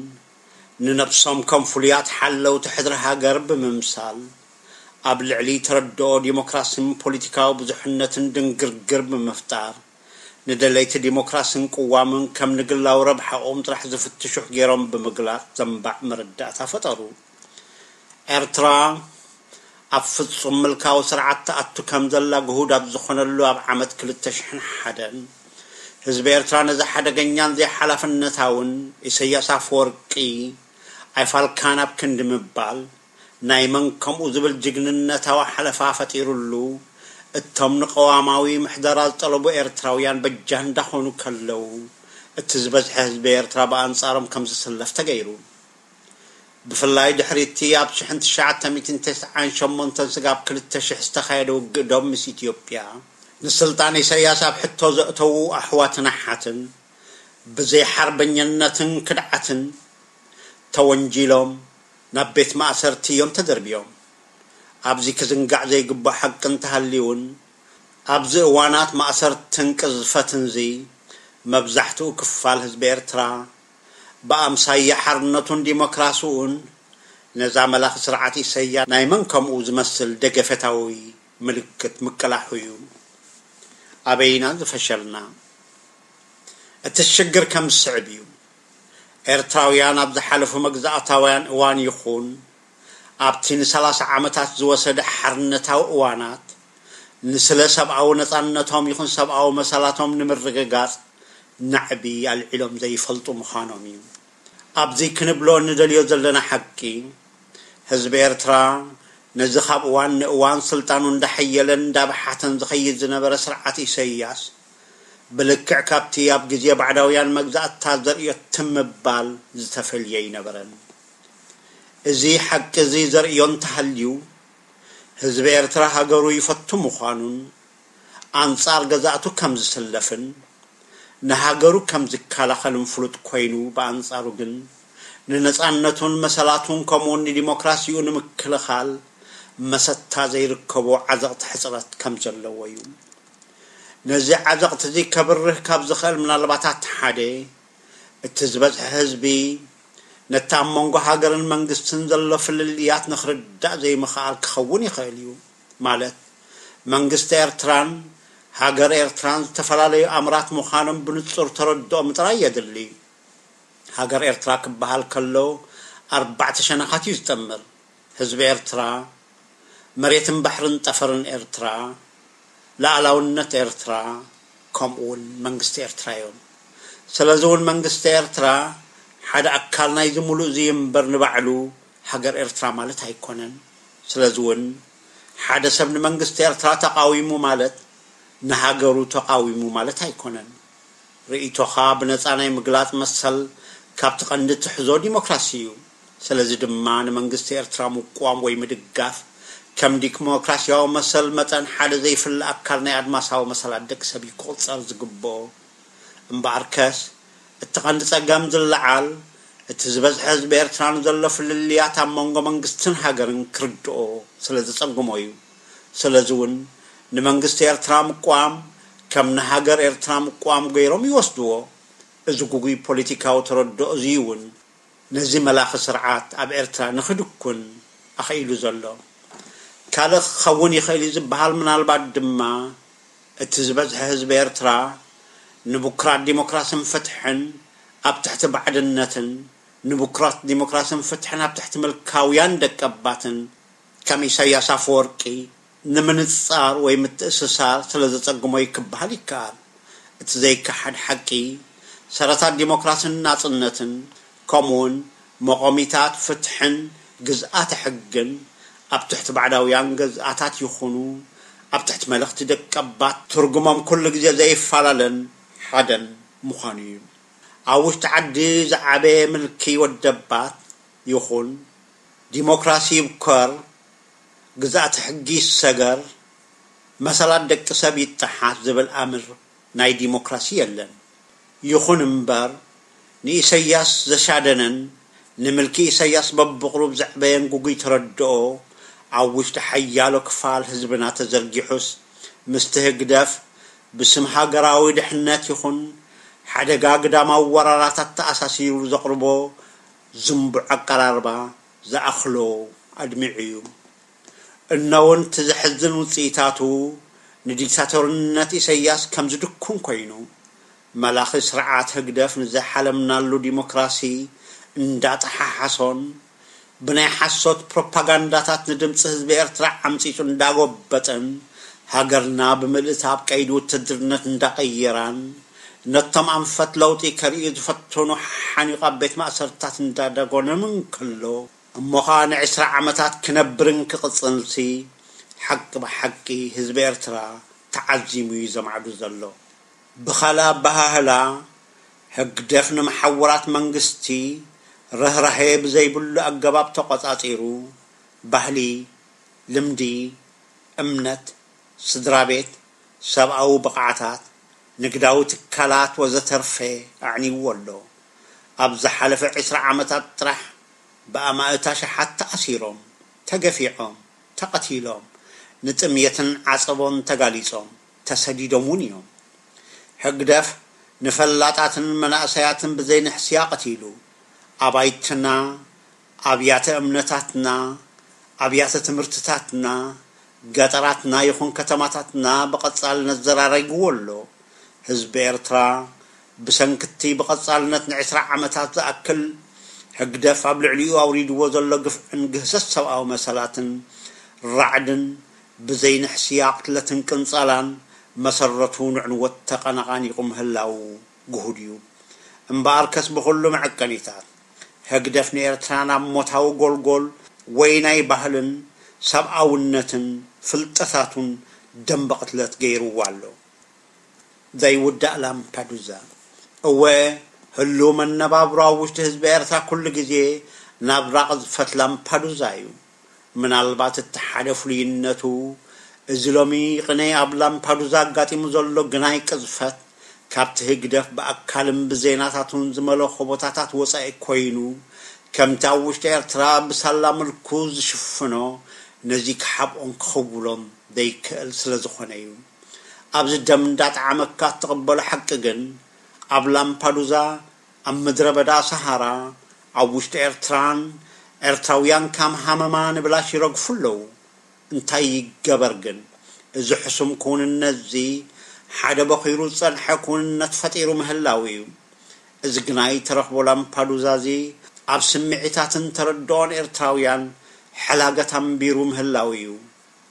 ንነብሶም ከም ፍሉያት ሓለውቲ ሕድሪ ሃገር ብምምሳል ኣብ ልዕሊ ተረድኦ ዲሞክራስን ፖለቲካዊ ብዙሕነትን ድንግርግር ብምፍጣር ንደለይቲ ዲሞክራስን ቅዋምን ከም ንግላዊ ረብሓኦም ጥራሕ ዝፍትሹ ገይሮም ብምግላጽ ዘንባዕ መረዳእታ ፈጠሩ። ኤርትራ ኣብ ፍጹም ምልካዊ ስርዓት ትኣቱ ከም ዘላ ግሁድ ኣብ ዝኾነሉ ኣብ ዓመት ክልተ ሽሕን ሓደን ህዝቢ ኤርትራ ነዚ ሓደገኛን ዘይሓላፍነታውን ኢሰያስ ኣፈወርቂ ኣይፋልካን ኣብ ክንዲ ምባል ናይ መን ከምኡ ዝብል ጅግንነታዊ ሓለፋ ፈጢሩሉ እቶም ንቀዋማዊ ምሕደራ ዝጠለቡ ኤርትራውያን በጃ እንዳኾኑ ከለዉ እቲ ዝበዝሐ ህዝቢ ኤርትራ ብኣንጻሮም ከም ዝስለፍ ተገይሩ። ብፍላይ ድሕሪ እቲ ኣብ ሽሕን ትሽዓተ ሚእትን ተስዓን ሸሞንተን ስጋብ ክልተ ሽሕ ዝተኻየደ ውግእ ዶብ ምስ ኢትዮጵያ ንስልጣን ኢሰያስ ኣብ ሕቶ ዘእተዉ ኣሕዋትን ኣሓትን ብዘይ ሓርበኝነትን ክድዓትን ተወንጂሎም ናብ ቤት ማእሰርቲ እዮም ተደርብዮም። ኣብዚ ክዝንጋዕ ዘይግባእ ሓቂ እንተሃልዩን ኣብዚ እዋናት ማእሰርትን ቅዝፈትን እዚ መብዛሕትኡ ክፋል ህዝቢ ኤርትራ ብኣምሳያ ሓርነቱን ዲሞክራስኡን ነዛ መላኺ ስርዓት ኢሰያ ናይ መን ከምኡ ዝመስል ደገፈታዊ ምልክት ምቅላሑ እዩ። ኣበይና ዝፈሸልና? እቲ ሽግር ከም ዝስዕብ እዩ። ኤርትራውያን ኣብ ዝሓለፉ መግዛእታውያን እዋን ይኹን ኣብቲ ንሰላሳ ዓመታት ዝወሰደ ሓርነታዊ እዋናት ንስለ ሰብኣዊ ነጻነቶም ይኹን ሰብኣዊ መሰላቶም ንምርግጋጽ ናዕቢ ኣልዒሎም ዘይፈልጡ ምዃኖም እዩ። ኣብዚ ክንብሎ ንደልዮ ዘለና ሓቂ ህዝቢ ኤርትራ ነዚ ካብ እዋን ንእዋን ስልጣኑ እንዳሐየለን እንዳበሓተን ዝኸይድ ዝነበረ ስርዓት ኢሰያስ ብልክዕ ካብቲ ኣብ ግዜ ባዕዳውያን መግዛእትታት ዘርእዮ ትም ምባል ዝተፈልየ ኣይነበረን። እዚ ሓቂ እዚ ዘርእዮ እንተሃልዩ ህዝቢ ኤርትራ ሃገሩ ይፈቱ ምዃኑን ኣንጻር ገዛእቱ ከም ዝስለፍን ንሃገሩ ከም ዝከላኸልን ፍሉጥ ኮይኑ ብኣንጻሩ ግን ንነጻነቱን መሰላቱን ከምኡውን ንዲሞክራሲኡ ንምክልኻል መሰታ ዘይርከቦ ዓዘቕቲ ሕጽረት ከም ዘለዎ እዩ። ነዚ ዓዘቕቲ እዚ ከብርህ ካብ ዝኽእል ምናልባታት ሓደ እቲ ዝበዝሐ ህዝቢ ነቲ ኣብ መንጎ ሃገርን መንግስትን ዘሎ ፍልልያት ንኽርዳእ ዘይምኽኣል ክኸውን ይኽእል እዩ። ማለት መንግስቲ ኤርትራን ሃገር ኤርትራን ዝተፈላለዩ ኣምራት ምዃኖም ብንጹር ተረድኦ ምጥራይ የድሊ። ሃገር ኤርትራ ክበሃል ከሎ ኣርባዕተ ሸነኻት እዩ ዝጠምር። ህዝቢ ኤርትራ፣ መሬትን ባሕርን ጠፈርን ኤርትራ፣ ሉኣላውነት ኤርትራ፣ ከምኡ እውን መንግስቲ ኤርትራ እዮም። ስለዚ እውን መንግስቲ ኤርትራ ሓደ ኣካል ናይዚ ሙሉእ እዚ እምበር ንባዕሉ ሃገር ኤርትራ ማለት ኣይኮነን። ስለዚ እውን ሓደ ሰብ ንመንግስቲ ኤርትራ ተቓዊሙ ማለት ንሃገሩ ተቓዊሙ ማለት ኣይኮነን። ርእይቶኻ ብነጻ ናይ ምግላጽ መሰል ካብቲ ቀንዲ ትሕዞ ዲሞክራሲ እዩ። ስለዚ ድማ ንመንግስቲ ኤርትራ ምቋም ወይ ምድጋፍ ከም ዲሞክራሲያዊ መሰል መጠን ሓደ ዘይፍለ ኣካል ናይ ኣድማሳዊ መሰላት ደቂ ሰብ እዩ ክቑጸር ዝግብኦ። እምበኣርከስ እቲ ቀንዲ ጸገም ዝለዓል እቲ ዝበዝሐ ህዝቢ ኤርትራ ንዘሎ ፍልልያት ኣብ መንጎ መንግስትን ሃገርን ክርድኦ ስለ ዘጸግሞ እዩ። ስለዚ እውን ንመንግስቲ ኤርትራ ምቋም ከም ንሃገር ኤርትራ ምቋም ገይሮም ይወስድዎ። እዚ ጉጉይ ፖለቲካዊ ተረድኦ እዚ እውን ነዚ መላኺ ስርዓት ኣብ ኤርትራ ንኽድኩን ኣኽኢሉ ዘሎ። ካልእ ክኸውን ይኽእል እዩ ዝበሃል ምናልባት ድማ እቲ ዝበዝሐ ህዝቢ ኤርትራ ንብኩራት ዲሞክራስን ፍትሕን ኣብ ትሕቲ ባዕድነትን ንብኩራት ዲሞክራስን ፍትሕን ኣብ ትሕቲ ምልካውያን ደቀባትን ከም ኢሳያስ ኣፈወርቂ ንምንጻር ወይ ምትእስሳር ስለ ዘጸግሞ እዩ ክበሃል ይከኣል። እቲ ዘይከሓድ ሓቂ ሰረታት ዲሞክራስን ናጽነትን ከምኡውን መቖሚታት ፍትሕን ግዝኣተ ሕግን ኣብ ትሕቲ ባዕዳውያን ገዝኣታት ይኹኑ ኣብ ትሕቲ መለኽቲ ደቀባት ትርጉሞም ኩሉ ግዜ ዘይፈላለን ሓደን ምዃኑ እዩ። ኣብ ውሽጢ ዓዲ ዝዓበየ ምልኪ ወደባት ይኹን ዲሞክራሲ ይብከር፣ ግዝኣተ ሕጊ ይሰገር፣ መሰላት ደቂ ሰብ ይጠሓስ ዝብል ኣምር ናይ ዲሞክራሲ የለን። ይኹን እምበር ንኢሰያስ ዘሻደነን ንምልኪ ኢሰያስ በብቕሩብ ዘዕበየን ጉጉይ ተረድኦ ኣብ ውሽጢ ሓያሎ ክፋል ህዝብና ተዘርጊሑስ ምስቲ ህግደፍ ብስም ሃገራዊ ድሕነት ይኹን ሓደጋ ግዳማዊ ወራራታት ተኣሳሲሩ ዘቕርቦ ዝንቡዕ ኣቀራርባ ዝኣኽሎ ኣድሚዑ እዩ። እነውን እቲ ዘሕዝን ውጽኢታቱ ንዲክታቶርነት ኢሰያስ ከም ዝድኩን ኮይኑ፣ መላኺ ስርዓት ህግደፍ ንዘሓለምናሉ ዲሞክራሲ እንዳጠሓሓሶን ብናይ ሓሶት ፕሮፓጋንዳታት ንድምፂ ህዝቢ ኤርትራ ዓምፂፁ እንዳጎበጠን ሃገርና ብምልእታ ኣብ ቀይዲ ውትድርነት እንዳቐየራን ነቶም ኣንፈት ለውጢ ከርእዩ ዝፈተኑ ሓኒቑ ኣብ ቤት ማእሰርታት እንዳደጎነን እንከሎ፣ እሞ ኸኣ ንዕስራ ዓመታት ክነብርን ክቕጽልንሲ ሓቂ ብሓቂ ህዝቢ ኤርትራ ተዓዚሙ እዩ ዘማዕዱ ዘሎ። ብኻልእ ኣበሃህላ፣ ህግደፍ ንመሓውራት መንግስቲ ርህራሄ ብዘይብሉ ኣገባብ ተቖጻጺሩ፣ ባህሊ፣ ልምዲ፣ እምነት፣ ስድራ ቤት፣ ሰብኣዊ ብቕዓታት፣ ንግዳዊ ትካላት ወዘተርፈ ኣዕኒዎ ኣሎ። ኣብ ዝሓለፈ ዕስራ ዓመታት ጥራሕ ብኣማእት ኣሽሓት ተኣሲሮም፣ ተገፊዖም፣ ተቐቲሎም፣ ንጥምየትን ዓጸቦን ተጋሊጾም፣ ተሰዲዶም እውን እዮም። ህግደፍ ንፈላጣትን መናእሰያትን ብዘይንሕስያ ቀቲሉ፣ ኣባይትና፣ ኣብያተ እምነታትና፣ ኣብያተ ትምህርትታትና፣ ገጠራትና ይኹን ከተማታትና ብቐጻሊ ነዘራሪግዎ ኣሎ። ህዝቢ ኤርትራ ብሰንክቲ ብቐጻልነት ንዕስራ ዓመታት ዝኣክል ህግደፍ ኣብ ልዕሊኡ ኣውሪድዎ ዘሎ ግፍዕን ግህሰት ሰብኣዊ መሰላትን ራዕድን ብዘይንሕስያ ቅትለትን ቅንጸላን መሰረቱ ንዕንወት ተቐነቓኒቑ ምህላዉ ግሁድ እዩ። እምበኣርከስ ብኹሉ መዐቀኒታት ህግደፍ ንኤርትራ ናብ ሞታዊ ጎልጎል ወይ ናይ ባህልን ሰብኣውነትን ፍልጠታቱን ደንበ ቅትለት ገይርዋ ኣሎ። ዘይውዳእ ላምፓዱዛ። እወ፣ ህሉው መነባብሮ ኣብ ውሽጢ ህዝቢ ኤርትራ ኩሉ ግዜ ናብራ ቅዝፈት ላምፓዱዛ እዩ። ምናልባት እቲ ሓደ ፍሉይነቱ፣ እዚ ሎሚ ቅነ ኣብ ላምፓዱዛ ኣጋጢሙ ዘሎ ግናይ ቅዝፈት፣ ካብቲ ህግደፍ ብኣካልን ብዜናታቱን ዝመለኾ ቦታታት ወጻኢ ኮይኑ፣ ከምቲ ኣብ ውሽጢ ኤርትራ ብሳላ ምልኩ ዝሽፍኖ፣ ነዚ ክሓብኦን ክኽውሎን ዘይክእል ስለ ዝኾነ እዩ። ኣብዚ ደም እንዳጠዓመካ እትቕበሎ ሓቂ ግን፣ ኣብ ላምፓዱዛ፣ ኣብ ምድረ በዳ ሰሃራ፣ ኣብ ውሽጢ ኤርትራን ኤርትራውያን ካም ሃመማ ንብላሽ ይረግፉ ኣለዉ። እንታይ ይገበር ግን፣ እዚ ሕሱም ክውንነትዚ ሓደ በኺሩ ዝጸንሐ ክውንነት ፈጢሩ ምህላው እዩ። እዚ ግናይ ተረኽቦ ላምፓዱዛዚ ኣብ ስምዒታትን ተረድኦን ኤርትራውያን ሕላገት ኣንቢሩ ምህላው እዩ።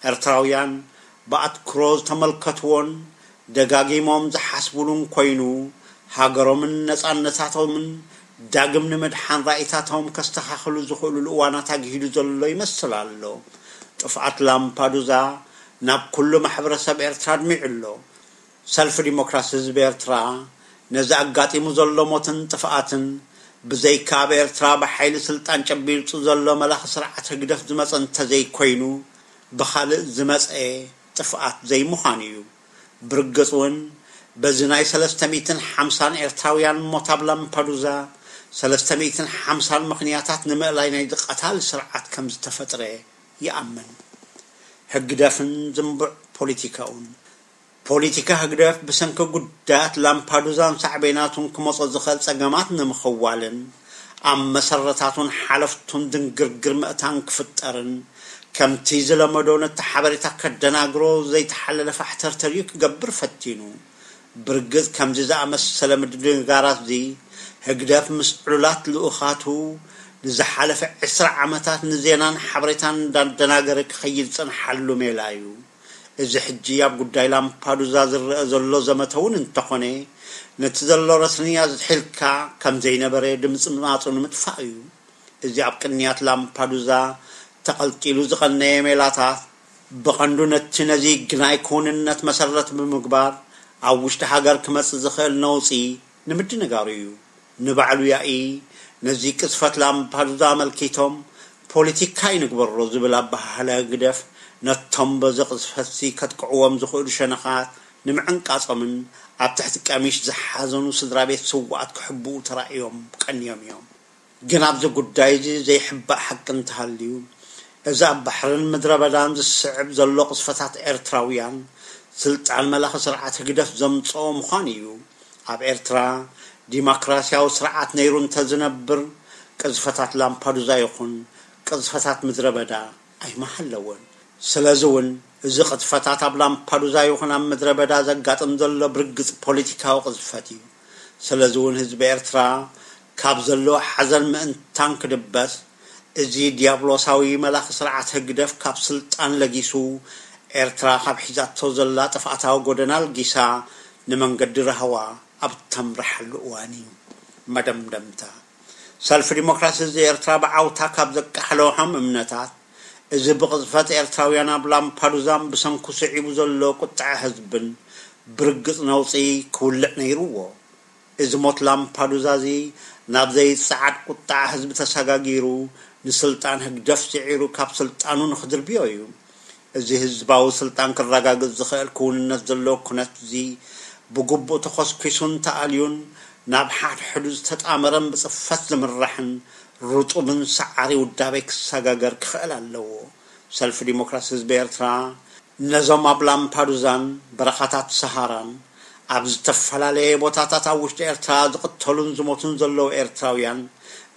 ኤርትራውያን ብኣትኩሮ ዝተመልከትዎን ደጋጊሞም ዝሓስቡሉን ኮይኑ፣ ሃገሮምን ነጻነታቶምን ዳግም ንምድሓን ራኢታቶም ከስተኻኽሉ ዝኽእሉሉ እዋናት ኣግሂዱ ዘሎ ይመስል ኣሎ። ጥፍኣት ላምፓዱዛ ናብ ኩሉ ማሕበረሰብ ኤርትራ ኣድሚዑ ኣሎ። ሰልፊ ዲሞክራሲ ህዝቢ ኤርትራ ነዚ ኣጋጢሙ ዘሎ ሞትን ጥፍኣትን ብዘይካ ኣብ ኤርትራ ብሓይሊ ስልጣን ጨቢጡ ዘሎ መላኺ ስርዓት ህግደፍ ዝመጸ እንተዘይኮይኑ፣ ብኻልእ ዝመጸ ጥፍኣት ዘይምዃኑ እዩ። ብርግጽ እውን በዚ ናይ ሰለስተ ሚእትን ሓምሳን ኤርትራውያን ሞት ኣብ ላምፓዱዛ ሰለስተ ሚእትን ሓምሳን ምኽንያታት ንምእላይ ናይ ዝቐታል ስርዓት ከም ዝተፈጥረ ይኣምን። ህግደፍን ዝንቡዕ ፖለቲካኡን። ፖለቲካ ህግደፍ ብሰንኪ ጉዳያት ላምፓዱዛን ሳዕቤናቱን ክመጾ ዝኽእል ጸገማት ንምኽዋልን ኣብ መሰረታቱን ሓለፍቱን ድንግርግር ምእታን ክፍጠርን፣ ከምቲ ዝለመዶ ነቲ ሓበሬታ ከደናግሮ ዘይተሓለለ ፋሕተርተር እዩ ክገብር ፈቲኑ። ብርግጽ ከምዚ ዝኣመሰለ ምድንጋራት እዚ ህግደፍ ምስ ዕሉላት ልኡኻቱ ንዝሓለፈ ዕስራ ዓመታት ንዜናን ሓበሬታን እንዳደናገረ ክኸይድ ዝጸንሓሉ ሜላ እዩ። እዚ ሕጂ ኣብ ጉዳይ ላምፓዱዛ ዝረአ ዘሎ ዘመተ እውን እንተኾነ፣ ነቲ ዘሎ ረስንያ ዝሒልካ ከም ዘይነበረ ድምጽማጹ ንምጥፋእ እዩ። እዚ ኣብ ቅንያት ላምፓዱዛ ተቐልቂሉ ዝቐነየ ሜላታት፣ ብቐንዱ ነቲ ነዚ ግናይ ክውንነት መሰረት ብምግባር ኣብ ውሽጢ ሃገር ክመጽእ ዝኽእል ነውጺ ንምድንጋሩ እዩ። ንባዕሉ ያኢ ነዚ ቅዝፈት ላምፓዱዛ ኣመልኪቶም ፖለቲካ ይንግበሮ ዝብል ኣበሃህላ ህግደፍ ነቶም በዚ ቅዝፈትሲ ከጥቅዕዎም ዝኽእሉ ሸነኻት ንምዕንቃጾምን ኣብ ትሕቲ ቀሚሽ ዝሓዘኑ ስድራ ቤት ስውኣት ክሕብኡ ተራእዮም ቀንዮም እዮም። ግን ኣብዚ ጉዳይ እዚ ዘይሕባእ ሓቂ እንተሃልዩ፣ እዚ ኣብ ባሕርን ምድረ በዳን ዝስዕብ ዘሎ ቅዝፈታት ኤርትራውያን ስልጣን መላኺ ስርዓት ህግደፍ ዘምጽኦ ምዃኑ እዩ። ኣብ ኤርትራ ዲሞክራስያዊ ስርዓት ነይሩ እንተዝነብር፣ ቅዝፈታት ላምፓዱዛ ይኹን ቅዝፈታት ምድረ በዳ ኣይምሃለወን። ስለዚ እውን እዚ ቅጥፈታት ኣብ ላምፓዱዛ ይኹን ኣብ ምድረ በዳ ዘጋጥም ዘሎ ብርግጽ ፖለቲካዊ ቅዝፈት እዩ። ስለዚ እውን ህዝቢ ኤርትራ ካብ ዘለዎ ሓዘን ምእንታን ክድበስ፣ እዚ ዲያብሎሳዊ መላኺ ስርዓት ህግደፍ ካብ ስልጣን ለጊሱ፣ ኤርትራ ካብ ሒዛቶ ዘላ ጥፍኣታዊ ጎደና ኣልጊሳ ንመንገዲ ራህዋ ኣብ ተምርሓሉ እዋን እዩ። መደምደምታ። ሰልፊ ዲሞክራሲ ህዝቢ ኤርትራ ብዓውታ ካብ ዘቃሕለዎም እምነታት፣ እዚ ብቕዝፈት ኤርትራውያን ኣብ ላምፓዱዛን ብሰንኩ ስዒቡ ዘሎ ቁጥዐ ህዝብን ብርግጽ ነውጺ ክውልዕ ነይርዎ። እዚ ሞት ላምፓዱዛ እዚ ናብ ዘይጸዓድ ቁጥዐ ህዝቢ ተሰጋጊሩ፣ ንስልጣን ህግደፍ ስዒሩ ካብ ስልጣኑ ንኽድርብዮ እዩ። እዚ ህዝባዊ ስልጣን ክረጋግጽ ዝኽእል ክውንነት ዘለዎ ኩነት እዚ ብግቡእ ተኾስኲሱን ተኣልዩን ናብ ሓድሕዱ ዝተጣመረን ብጽፈት ዝምራሕን ርጡብን ሰዓሪ ውዳቤ ክሰጋገር ክኽእል ኣለዎ። ሰልፊ ዲሞክራሲ ህዝቢ ኤርትራ ነዞም ኣብ ላምፓዱዛን በረኻታት ሰሃራን ኣብ ዝተፈላለየ ቦታታት ኣብ ውሽጢ ኤርትራ ዝቕተሉን ዝሞቱን ዘለዉ ኤርትራውያን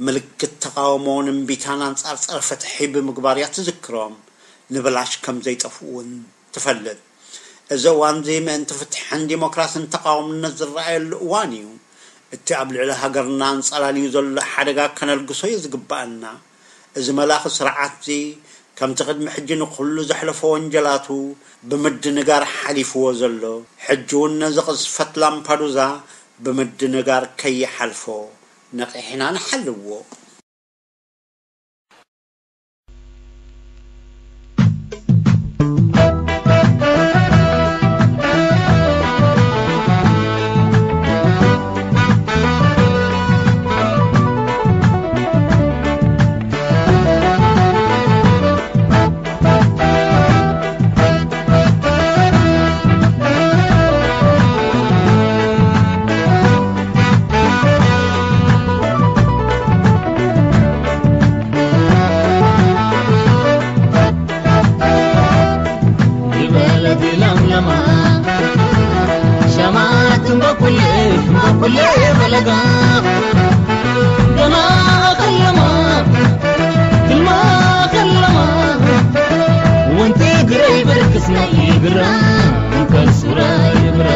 ምልክት ተቓውሞን እምቢታን ኣንጻር ጸረ ፍትሒ ብምግባር እያ ትዝክሮም። ንብላሽ ከም ዘይጠፍኡ እውን ትፈልጥ። እዚ እዋን እዚ ምእንቲ ፍትሕን ዲሞክራስን ተቓውምነት ዝረኣየሉ እዋን እዩ። እቲ ኣብ ልዕሊ ሃገርና ኣንጸላልዩ ዘሎ ሓደጋ ከነልግሶ እዩ ዝግበኣና። እዚ መላኺ ስርዓት እዚ ከምቲ ቅድሚ ሕጂ ንኹሉ ዘሕለፎ ወንጀላቱ ብምድንጋር ሓሊፍዎ ዘሎ፣ ሕጂ እውን ነዚ ቅዝፈት ላምፓዱዛ ብምድንጋር ከይሓልፎ ነቒሕና ንሓልዎ። ይበለት ለምለማ ሸማት እምበኩሌ እምበኩሌ ፈለጋ ገና ከለማ ግልማ ከለማ ወንቲ ግረይ ብርክስና ይብራ እንከል ሱራ ይብራ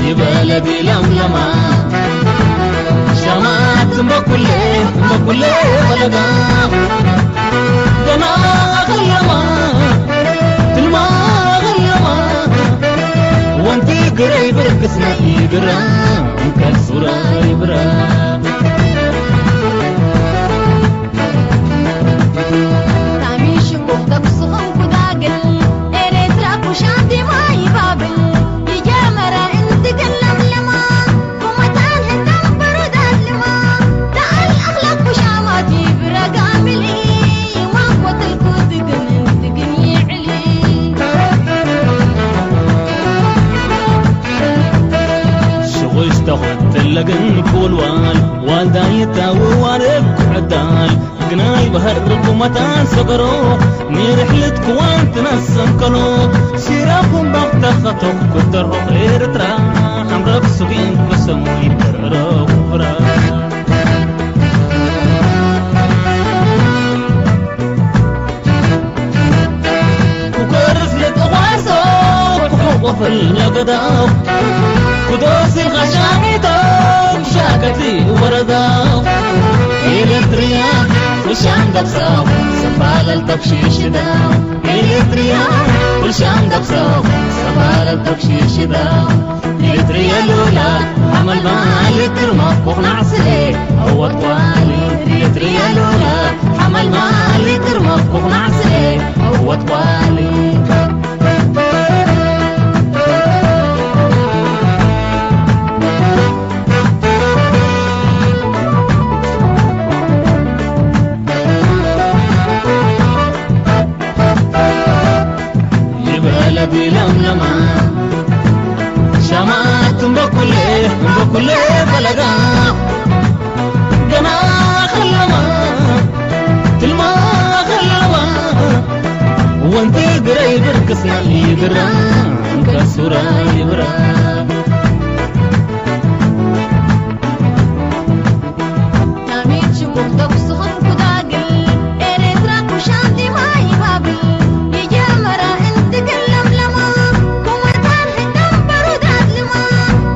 ይበለ ቢለምለማ ሸማት እምበኩሌ እምበኩሌ ፈለጋ ገና ከለማ ትልማ ከለማ ወንቲ ግረይ ብርክስና ይብራ እንከል ሱራ ይብራ ታሚ ሽኩክ ተኩስኹም ኩዳግል ኤሬትራ ኩሻ ዲማ ይባብል ይጀመረ እንትግል ለምለማ ኩመታን ህንዳን በሩዳት ልማ ተኣል ኣኽላቅ ኩሻማት ይብረጋ ምልኢ ይማኮትልኩ ትግን እንትግን ይዕሊ ለግን ክውልዋል ዋልዳ ይታወዋረብ ክዕዳል ግናይ ባህር ቁመታን ሰገሮ ንርሕልት ክዋን ትነሰንከሎ ሲራኹም ባኽተኸቶም ክተርሆኽ ኤርትራ ሓምረብ ሱጊን ክሰሙ ይተረረኹ ፍራ ኩከርስ ልጥዋሶ ክሕቆፍል ለገዳው ኩዶስ ኻሻሚቶ ሻከቲ ወረዳው ኤሌክትሪያ ኩሻም ገብሳው ስንባለል ተብሺሽዳው ኤሌክትሪያ ኩሻም ገብሳው ስንባለል ተብሺሽዳው ኤሌክትሪያ ሉላ ሓመልማል ግርማ ኮኽናዕ ስሌ ኣወጥዋሊ ኤሌክትሪያ ሉላ ሓመልማል ግርማ ኮኽናዕ ስሌ ኣወጥዋሊ ይበለ ቢለምለማ ሻማት እምበኩሌ እምበኩሌ ፈለጋ ገና ከለማ ትልማ ከለማ ወንቲ ግረይ ብርቅስና ይግራ እንከሱራ ይብራ ናሜት ሽሙም ተኩስኹም ኩዳግል ኤርትራ ኩሻንቲ ማይ ባብል የጀመራ እንትግል ለምለማ ኩመታን ሕደም በሩዳት ልማ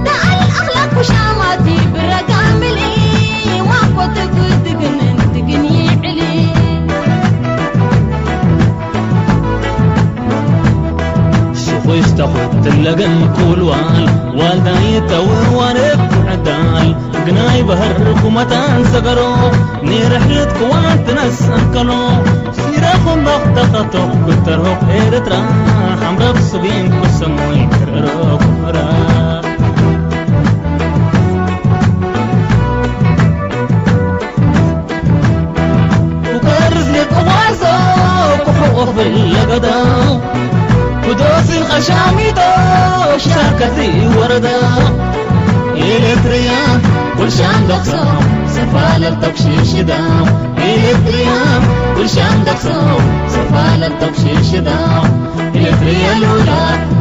ደኣል ኣኽላቅ ኩሻማቲ ብረጋ ምልኢ ዋኮ ትግትግን እንትግን ይዕሊ ሽኹሽተኹ ትለገን ክውልዋል ዋልዳ ይተውዋረብ ዕዳል ግናይ ባህር ኩመታን ሰገሮ ንርሕልት ክዋን ትነሰንከሎ ሲረኹም ባኽተኸቶ ክተርሆኽ ኤርትራ ሓምረብ ሱጊን ክሰሙይ ክርሮ ክፍራ ኩከርስ ንቅዋሶ ኩሕቁፍ ለገዳ ኩዶስን ኸሻሚቶ ሻከቲ ወረዳ ኤሌክትሪያ ኩልሻን ደኽሶ ሰፋለል ተብሽሽዳ ኤሌክትሪያ ኩልሻን ደኽሶ ሰፋለል ተብሽሽዳ ኤሌክትሪያ ሉላ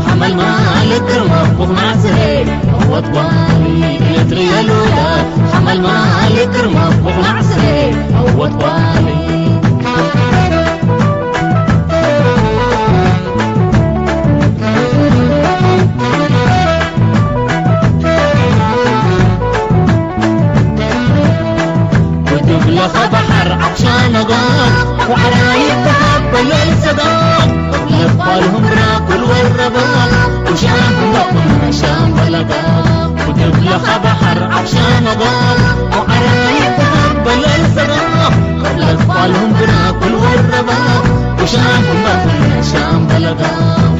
ሓመል ማለት ግርማ ኩኽናዕ ስሬ ኣወጥዋሊ ኤሌክትሪያ ሉላ ሓመል ማለት ግርማ ኩኽናዕ ስሬ ኣወጥዋሊ وتبلغ بحر عطشان غار وعرايب تهب للصدار لفالهم راكل والرباط وشام لكم شام بلغار وتبلغ بحر عطشان غار وعرايب تهب للصدار لفالهم براكل والرباط وشام لكم شام بلغار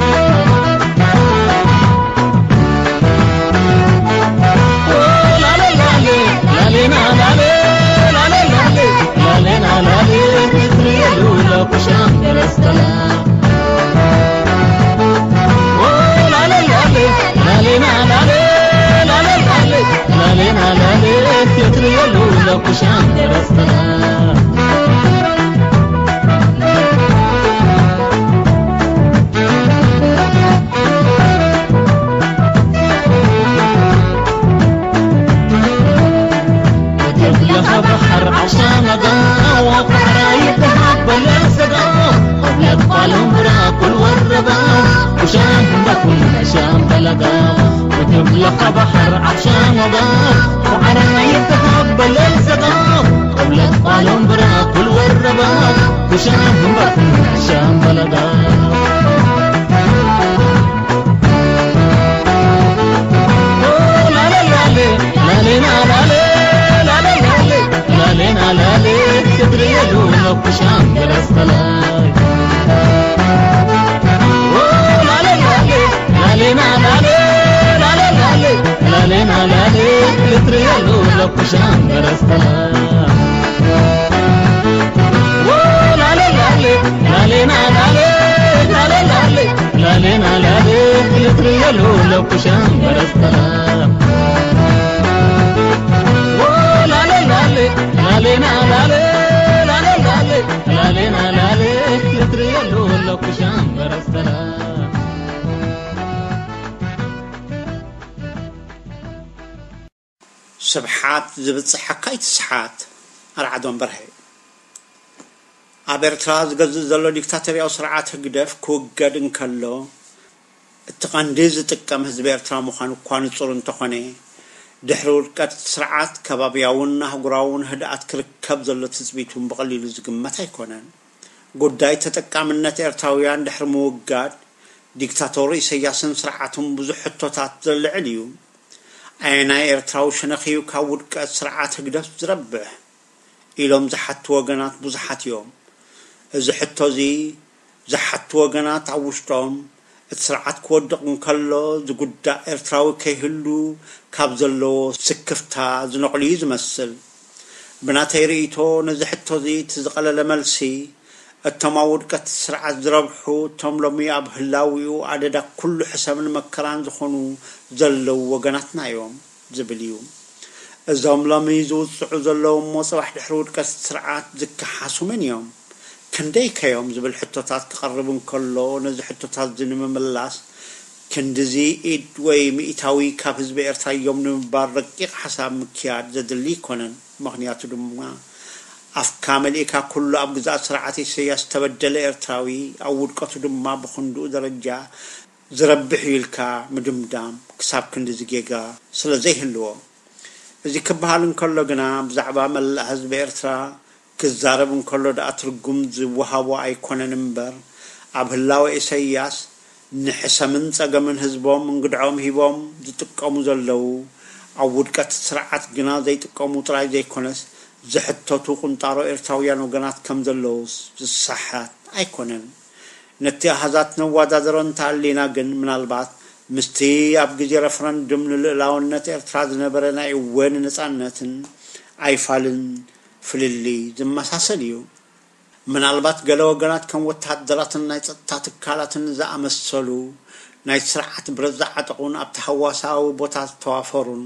وتبلغ بحر عشان غاوة وحرايب ذهب بلا سقاوة قبل قالهم براكل والربا وشام بكل شام بلقاوة وتبلغ بحر عشان غاوة وحرايب ذهب بلا سقاوة قبل قالهم براكل والربا وشام بكل شام بلقاوة ላሌና ላሌ ላሌ ላሌ ላሌ ላሌ ላሌ ልትርየሉ ለኩሻም በረስተላ ስብሓት ዝብጽሓካ ኣይትስሓት። ኣርዓዶም በርሀ። ኣብ ኤርትራ ዝገዝእ ዘሎ ዲክታቶርያዊ ስርዓት ህግደፍ ክውገድ እንከሎ፣ እቲ ቀንዲ ዝጥቀም ህዝቢ ኤርትራ ምዃኑ እኳ ንጹር እንተኾነ፣ ድሕሪ ውድቀት እቲ ስርዓት ከባብያውን ኣህጉራውን ህድኣት ክርከብ ዘሎ ትጽቢት እውን ብቐሊሉ ዝግመት ኣይኮነን። ጉዳይ ተጠቃምነት ኤርትራውያን ድሕሪ ምውጋድ፣ ዲክታቶር ኢሰያስን ስርዓቱን ብዙሕ ሕቶታት ዘልዕል እዩ። ኣየናይ ኤርትራዊ ሸነኽ እዩ ካብ ውድቀት ስርዓት ህግደፍ ዝረብሕ? ኢሎም ዝሓቱ ወገናት ብዙሓት እዮም። እዚ ሕቶ እዚ ዝሓቱ ወገናት ኣብ ውሽጦም፣ እቲ ስርዓት ክወድቕ እንከሎ ዝጉዳእ ኤርትራዊ ከይህሉ ካብ ዘለዎ ስክፍታ ዝነቕሉ እዩ ዝመስል። ብናተይ ርእይቶ፣ ነዚ ሕቶ እዚ እቲ ዝቐለለ መልሲ፣ እቶም ኣብ ውድቀት ስርዓት ዝረብሑ፣ እቶም ሎሚ ኣብ ህላዊኡ ኣደዳ ኩሉ ሕሰምን መከራን ዝኾኑ ዘለዉ ወገናትና እዮም ዝብል እዩ። እዞም ሎሚ ዝውጽዑ ዘለዉ እሞ፣ ጽባሕ ድሕሪ ውድቀት ስርዓት ዝከሓሱ መን እዮም? ክንደይ ከዮም? ዝብል ሕቶታት ክቐርብ እንከሎ፣ ነዚ ሕቶታት እዚ ንምምላስ፣ ክንድዚ ኢድ ወይ ሚእታዊ ካብ ህዝቢ ኤርትራ እዮም ንምባል ረቂቕ ሓሳብ ምክያድ ዘድሊ ኣይኮነን። ምኽንያቱ ድማ፣ ኣፍካ መሊእካ ኩሉ ኣብ ግዝኣት ስርዓት ኢሰያስ ዝተበደለ ኤርትራዊ፣ ኣብ ውድቀቱ ድማ ብኽንድኡ ደረጃ ዝረብሕ እዩ ኢልካ ምድምዳም ክሳብ ክንድዚ ጌጋ ስለ ዘይህልዎ። እዚ ክበሃል እንከሎ ግና፣ ብዛዕባ መላእ ህዝቢ ኤርትራ ክዛረብ እንከሎ ደኣ ትርጉም ዝወሃቦ ኣይኮነን እምበር፣ ኣብ ህላወ ኢሰያስ ንሕሰምን ጸገምን ህዝቦም እንግድዖም ሂቦም ዝጥቀሙ ዘለዉ፣ ኣብ ውድቀት ስርዓት ግና ዘይጥቀሙ ጥራይ ዘይኮነስ፣ ዝሕተቱ ቁንጣሮ ኤርትራውያን ወገናት ከም ዘለዉስ ዝሰሓት ኣይኮነን። ነቲ ኣሃዛት ነወዳድሮ እንተኣሊና ግን፣ ምናልባት ምስቲ ኣብ ግዜ ረፈረንዱም ንልኡላውነት ኤርትራ ዝነበረ ናይ እወ ንነጻነትን ኣይፋልን ፍልልይ ዝመሳሰል እዩ። ምናልባት ገለ ወገናት ከም ወተሃደራትን ናይ ጸጥታ ትካላትን ዝኣመሰሉ ናይ ስርዓት ብረት ዝዓጠቑን ኣብቲ ሃዋሳዊ ቦታ ዝተዋፈሩን፣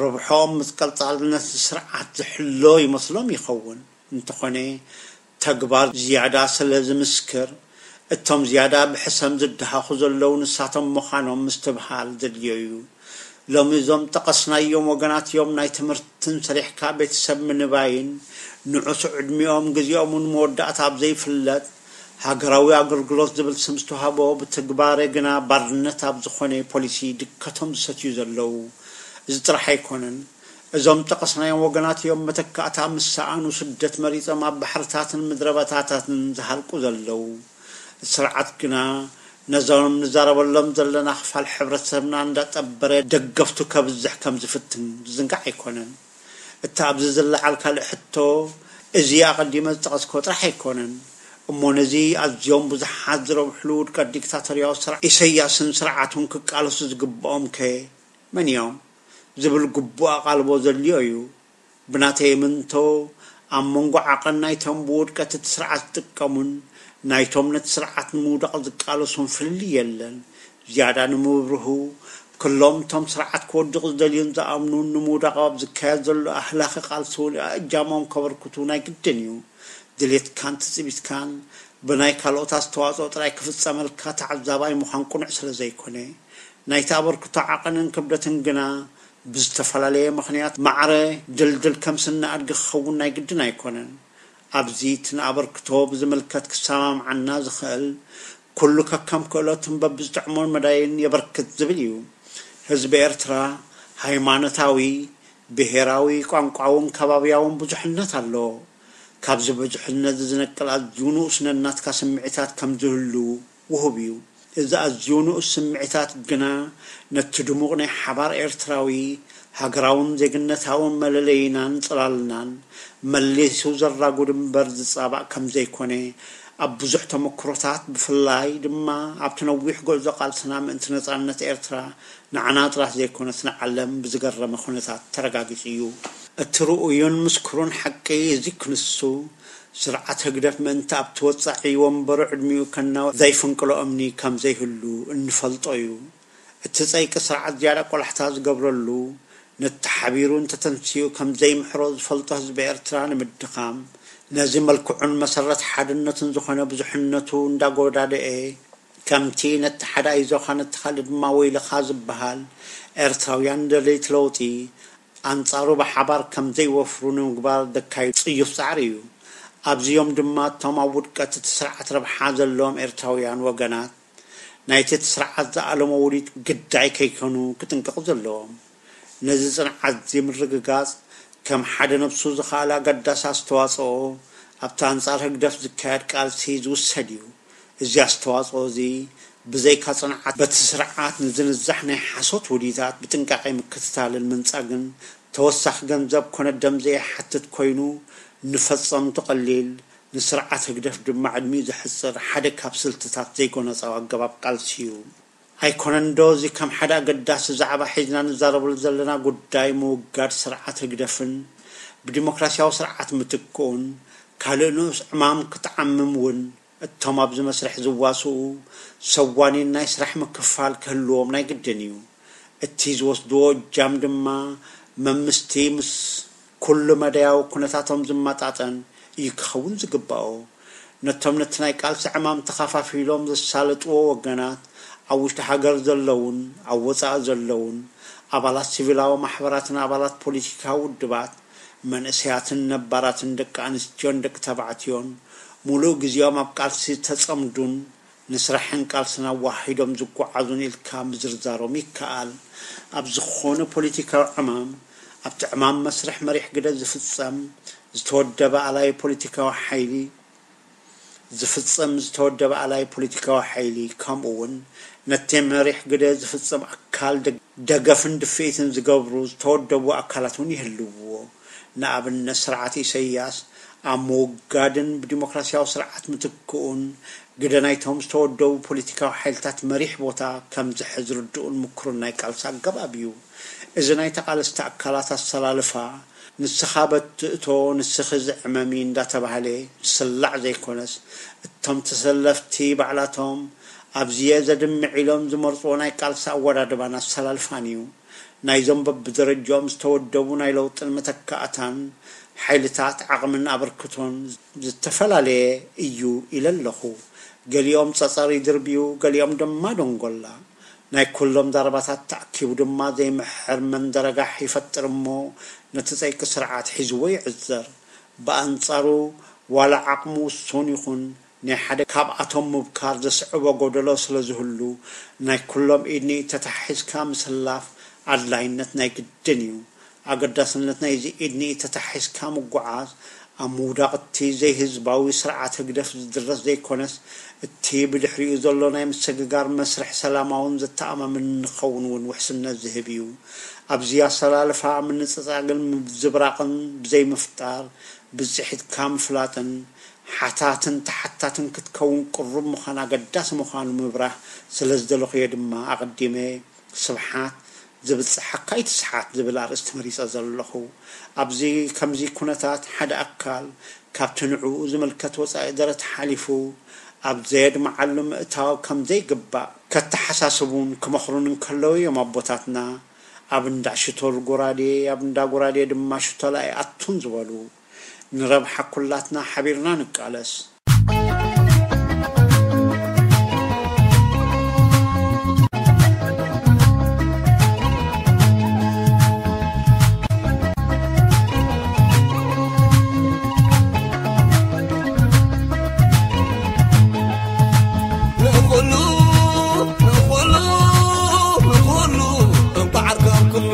ረብሖኦም ምስ ቀጻልነት ስርዓት ዝሕሎ ይመስሎም ይኸውን። እንተኾነ፣ ተግባር ዝያዳ ስለ ዝምስክር፣ እቶም ዝያዳ ብሕሰም ዝደሃኹ ዘለዉ ንሳቶም ምዃኖም ምስትብሃል ዘድልዮ እዩ። ሎሚ እዞም ጠቐስናዮም ወገናት እዮም ናይ ትምህርትን ሰሪሕካ ቤተሰብ ምንባይን፣ ንዑስ ዕድሚኦም ግዜኦምን መወዳእታ ኣብ ዘይፍለጥ ሃገራዊ ኣገልግሎት ዝብል ስም ዝተዋህቦ፣ ብትግባረ ግና ባርነት ኣብ ዝኾነ ፖሊሲ ድከቶም ዝሰትዩ ዘለዉ። እዚ ጥራሕ ኣይኮነን። እዞም ጠቐስናዮም ወገናት እዮም መተካእታ ምስ ሰኣኑ ስደት መሪጾም ኣብ ባሕርታትን ምድረበታታትን ዝሃልቁ ዘለዉ። እቲ ስርዓት ግና ነዞም ንዛረበሎም ዘለና ክፋል ሕብረተሰብና እንዳጠበረ ደገፍቱ ከብዝሕ ከም ዝፍትን ዝዝንጋዕ ኣይኮነን። እቲ ኣብዚ ዝለዓል ካልእ ሕቶ፣ እዚ ኣቐዲመ ዝጠቐስክዎ ጥራሕ ኣይኮነን። እሞ ነዚ ኣዝዮም ብዙሓት ዝረብሕሉ ውድቀት ዲክታቶርያዊ ስርዓት ኢሰያስን ስርዓቱን ክቃለሱ ዝግብኦም ከ መን እዮም? ዝብል ግቡእ ኣቓልቦ ዘድልዮ እዩ። ብናተይ እምንቶ፣ ኣብ መንጎ ዓቐን ናይቶም ብውድቀት እቲ ስርዓት ዝጥቀሙን ናይቶም ነቲ ስርዓት ንምውዳቕ ዝቃለሱን ፍልልይ የለን። ዝያዳ ንምብርሁ፣ ኩሎም እቶም ስርዓት ክወድቕ ዝደልዩን ዝኣምኑን ንምውዳቕ ኣብ ዝካየድ ዘሎ ኣህላኺ ቃልሲ እውን ኣእጃሞም ከበርክቱ ናይ ግድን እዩ። ድሌትካን ትጽቢትካን ብናይ ካልኦት ኣስተዋጽኦ ጥራይ ክፍጸመልካ ተዓዛባይ ምዃን ቅኑዕ ስለ ዘይኮነ፣ ናይቲ ኣበርክቶ ዓቐንን ክብደትን ግና ብዝተፈላለየ ምኽንያት ማዕረ ድልድል ከም ስነ ኣድጊ ክኸውን ናይ ግድን ኣይኮነን። ኣብዚ እቲ ንኣበርክቶ ብዝምልከት ክሰማምዓና ዝኽእል፣ ኩሉ ከከም ክእለቱን በብዝጥዕሞን መዳይን የበርክት ዝብል እዩ። ህዝቢ ኤርትራ ሃይማኖታዊ፣ ብሄራዊ፣ ቋንቋውን ከባብያውን ብዙሕነት ኣለዎ። ካብዚ ብዙሕነት እዚ ዝነቅል ኣዝዩ ንኡስ ነናትካ ስምዒታት ከም ዝህሉ ውሁብ እዩ። እዚ ኣዝዩ ንኡስ ስምዒታት ግና ነቲ ድሙቕ ናይ ሓባር ኤርትራዊ ሃገራውን ዜግነታውን መለለይናን ጽላልናን መሊሱ ዘራጉድ እምበር ዝጻባእ ከም ዘይኮነ ኣብ ብዙሕ ተመክሮታት፣ ብፍላይ ድማ ኣብቲ ነዊሕ ጉዕዞ ቃልስና ምእንቲ ነጻነት ኤርትራ፣ ንዓና ጥራሕ ዘይኮነስ ንዓለም ብዝገረመ ኩነታት ተረጋጊጹ እዩ። እቲ ርኡዩን ምስክሩን ሓቂ እዚ ክንሱ፣ ስርዓት ህግደፍ ምእንቲ ኣብቲ ወጻዒ ወንበሩ ዕድሚኡ ከናውሕ ዘይፍንቅሎ እምኒ ከም ዘይህሉ እንፈልጦ እዩ። እቲ ጸይቂ ስርዓት ዝያዳ ቆላሕታ ዝገብረሉ፣ ነቲ ሓቢሩ እንተተንሲኡ ከም ዘይምሕሮ ዝፈልጦ ህዝቢ ኤርትራ ንምድኻም፣ ነዚ መልክዑን መሰረት ሓድነቱን ዝኾነ ብዙሕነቱ እንዳጎዳደኤ፣ ከምቲ ነቲ ሓደ ኣይዞኻ ነቲ ካልእ ድማ ወይልኻ ዝበሃል፣ ኤርትራውያን ደለይቲ ለውጢ ኣንጻሩ ብሓባር ከም ዘይወፍሩ ንምግባር ዘካይዱ ጽዩፍ ጻዕሪ እዩ። ኣብዚኦም ድማ እቶም ኣብ ውድቀት እቲ ስርዓት ረብሓ ዘለዎም ኤርትራውያን ወገናት ናይቲ እቲ ስርዓት ዝኣለሞ ውዲት ግዳይ ከይኮኑ ክጥንቀቑ ዘለዎም። ነዚ ጽንዓት እዚ ምርግጋጽ ከም ሓደ ነብሱ ዝኸኣለ ኣገዳሲ ኣስተዋጽኦ ኣብቲ ኣንጻር ህግደፍ ዝካየድ ቃልሲ ዝውሰድ እዩ። እዚ ኣስተዋጽኦ እዚ ብዘይካ ጽንዓት በቲ ስርዓት ንዝንዛሕ ናይ ሓሶት ውዲታት ብጥንቃቄ ምክትታልን ምንጻግን ተወሳኺ ገንዘብ ኮነ ደም ዘይሓትት ኮይኑ ንፈጸምቱ ቀሊል ንስርዓት ህግደፍ ድማ ዕድሚኡ ዘሕጽር ሓደ ካብ ስልትታት ዘይጎነጻዊ ኣገባብ ቃልሲ እዩ። ኣይኮነን ዶ እዚ ከም ሓደ ኣገዳሲ ዛዕባ ሒዝና ንዛረበሉ ዘለና ጉዳይ ምውጋድ ስርዓት ህግደፍን ብዲሞክራሲያዊ ስርዓት ምትክኡን ካልእ ንኡስ ዕማም ክትዓምም እውን እቶም ኣብዚ መስርሕ ዝዋስኡ ሰዋኒን ናይ ስራሕ ምክፋል ክህልዎም ናይ ግድን እዩ። እቲ ዝወስድዎ እጃም ድማ መምስቲ ምስ ኩሉ መዳያዊ ኩነታቶም ዝመጣጠን እዩ ክኸውን ዝግባኦ። ነቶም ነቲ ናይ ቃልሲ ዕማም ተኸፋፊሎም ዘሳለጥዎ ወገናት ኣብ ውሽጢ ሃገር ዘለውን ኣብ ወጻኢ ዘለውን ኣባላት ሲቪላዊ ማሕበራትን ኣባላት ፖለቲካዊ ውድባት መንእሰያትን ነባራትን ደቂ ኣንስትዮን ደቂ ተባዕትዮን ሙሉእ ግዜኦም ኣብ ቃልሲ ዝተጸምዱን ንስራሕን ቃልስን ኣዋሃሂዶም ዝጓዓዙን ኢልካ ምዝርዛሮም ይከኣል። ኣብ ዝኾነ ፖለቲካዊ ዕማም ኣብቲ ዕማም መስርሕ መሪሕ ግደ ዝፍጸም ዝተወደበ ኣላይ ፖለቲካዊ ሓይሊ ዝፍጸም ዝተወደበ ኣላይ ፖለቲካዊ ሓይሊ ከምኡ እውን ነቲ መሪሕ ግደ ዝፍጸም ኣካል ደገፍን ድፍኢትን ዝገብሩ ዝተወደቡ ኣካላት እውን ይህልውዎ። ንኣብነት ስርዓት ኢሰያስ ኣብ ምውጋድን ብዲሞክራሲያዊ ስርዓት ምትክኡን ግደ ናይቶም ዝተወደቡ ፖለቲካዊ ሓይልታት መሪሕ ቦታ ከም ዝሕዝ ርድኡን ምክሩን ናይ ቃልሲ ኣገባብ እዩ። እዚ ናይ ተቓለስቲ ኣካላት ኣሰላልፋ ንስኻ በትእቶ ንስኺ ዝዕመሚ እንዳተባህለ ዝስላዕ ዘይኮነስ እቶም ተሰለፍቲ ባዕላቶም ኣብዚየ ዘድምዕ ኢሎም ዝመርፅዎ ናይ ቃልሲ ኣወዳድባን ኣሰላልፋን እዩ። ናይዞም በብደረጃኦም ዝተወደቡ ናይ ለውጥን መተካእታን ሓይልታት ዓቕምን ኣበርክቶን ዝተፈላለየ እዩ ኢለ ኣለኹ። ገሊኦም ጸጸር ይድርብዩ፣ ገሊኦም ድማ ደንጎላ። ናይ ኩሎም ዛረባታት ተኣኪቡ ድማ ዘይምሕር መንደረጋሕ ይፈጥር እሞ ነቲ ጸይቂ ስርዓት ሒዝዎ ይዕዘር። ብኣንጻሩ ዋላ ዓቕሙ ውሱን ይኹን ናይ ሓደ ካብኣቶም ምብካር ዘስዕቦ ጎደሎ ስለ ዝህሉ ናይ ኩሎም ኢድ ንኢድ ተተሓሒዝካ ምስላፍ ኣድላይነት ናይ ግድን እዩ። ኣገዳስነት ናይዚ ኢድ ንኢድ ተተሓሒዝካ ምጉዓዝ ኣብ ምውዳቕ እቲ ዘይህዝባዊ ስርዓት ህግደፍ ዝድረስ ዘይኮነስ እቲ ብድሕሪኡ ዘሎ ናይ ምስግጋር መስርሕ ሰላማውን ዘተኣማምንን ንኸውን እውን ውሕስነት ዝህብ እዩ። ኣብዚ ኣሰላልፋ ምንጽጻግን ምዝብራቕን ብዘይምፍጣር ብጽሒትካ ምፍላጥን ሓታትን ተሓታትን ክትከውን ቅሩብ ምዃን ኣገዳሲ ምዃኑ ምብራህ ስለ ዝደለኹዮ ድማ ኣቐዲመ ስብሓት ዝብጽሓካ ኣይትስሓት ዝብል ኣርእስቲ መሪጸ ዘለኹ። ኣብዚ ከምዚ ኩነታት ሓደ ኣካል ካብቲ ንዕኡ ዝምልከት ወጻኢ ደረት ሓሊፉ ኣብ ዘየድምዓሉ ምእታው ከም ዘይግባእ ከተሓሳስቡን ክመኽሩን እንከለዉ እዮም ኣቦታትና። ኣብ እንዳ ሽቶል ጎራዴ፣ ኣብ እንዳ ጎራዴ ድማ ሽቶል ኣይኣቱን ዝበሉ። ንረብሓ ኩላትና ሓቢርና ንቃለስ። ንኹሉ ንኹሉ ንኹሉ እንኳዕ ዓርከም ኩሉ።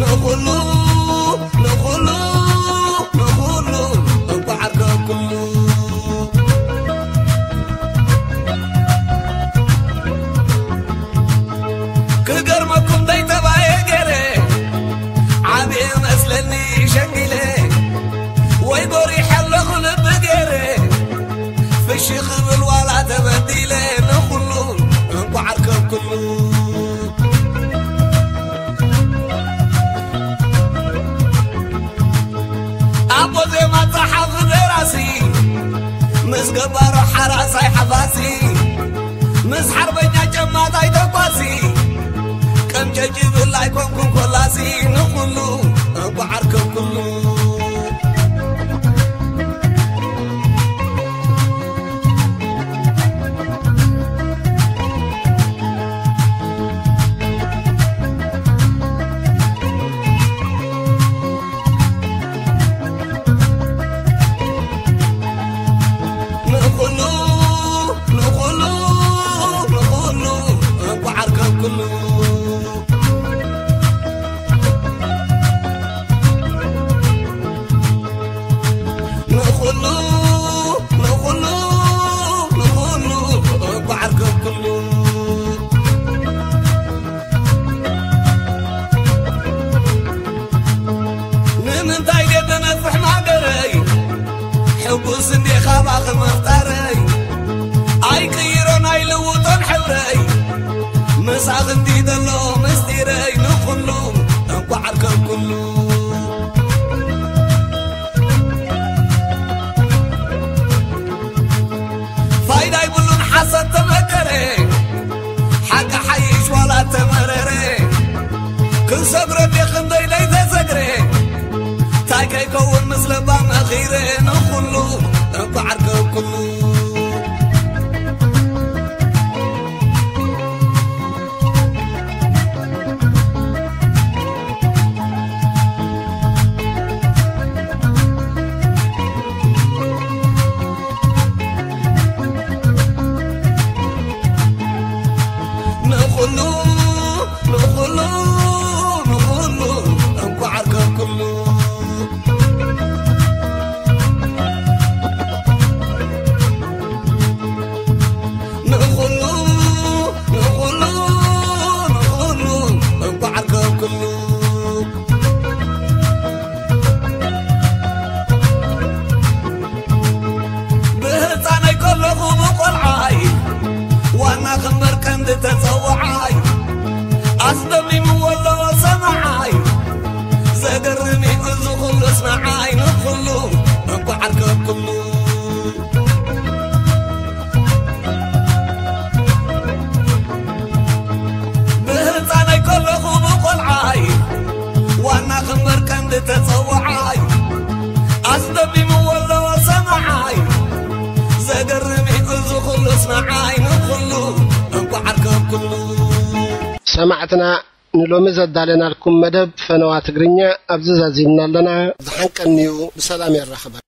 ንኹሉ ንኹሉ ንኹሉ እንኳዕ ዓርከም ኩሉ። ክገርመኩም ደይተባየ ገይረ ዓብየ መስለኒ ሸንጊለ ወይ ጎሪሐ ኣለኹ ልቢ ገይረ ፍሺ ክብል ዋላ ተበዲለ ንኹሉ እንኳዕ ዓርከብኩሉ። ኣቦ ዜማ ጸሓፊ ደራሲ ምስ ገባሮ ሓራሳይ ሓፋሲ ምስ ሓርበኛ ጨማታይ ተኳሲ ቀምጨጭ ይብል ኣይኮንኩን ኮላሲ ንኹሉ እንኳዕ ዓርከብኩሉ። ኩሉ ንኹሉ ንኹሉ ንኹሉ እንኳዕ ዓርከብ ኩሉ። ንምንታይ ድየ ተነፍሕ ማገረይ? ሕጉስ እንዴ ካባኺ ምፍጣረይ? ኣይቅይሮን ኣይልውጦን ሕብረይ። ምሳኺ እንዲ ዘሎ ምስጢረይ። ንኹሉ እንኳዕ ዓርከብ ኩሉ። ፋይዳ ይብሉን ሓሰት ተመከረ፣ ሓቂ ሓይሽ ዋላ ተመረረ። ክንሰግሮ እንዴ ክንደይ ለይተሰግረ፣ ታይ ከይከውን ምስ ለባ መኺረ። ንኹሉ እኳ ዓርከብ ኩሉ። ንኹሉ ንኹሉ ንኹሉ እንኳዕ ዓርከብ ኩሉ። ንኹሉ ንኹሉ ንኹሉ እንኳዕ ዓርከብ ኩሉ። ብህፃነይ ከለኹ ብቆልዓይ ዋና ክምበር ቀንዲ ተፀዋዓይ ኣስደሚምዎ ኣሎ ሰማዓይ። ዘገርም እዩ እዚ ኩሉስ ንዓይ። ንኹሉ እንኳዕ ዓርከብ ኩሉ። ብህፃነይ ከለኹ ብቆልዓይ ዋና ክምበር ቀንዲ ተፀዋዓይ ኣስደሚምዎ ኣሎ ሰማዓይ። ዘገርም እዩ እዚ ኩሉስ ንዓይ። ንኹሉ እንኳዕ ዓርከብ ኩሉ። ሰማዕትና፣ ንሎሚ ዘዳለናልኩም መደብ ፈነዋ ትግርኛ ኣብዚ ዛዚምና ኣለና። ዝሓንቀንዩ ብሰላም የራኽበና።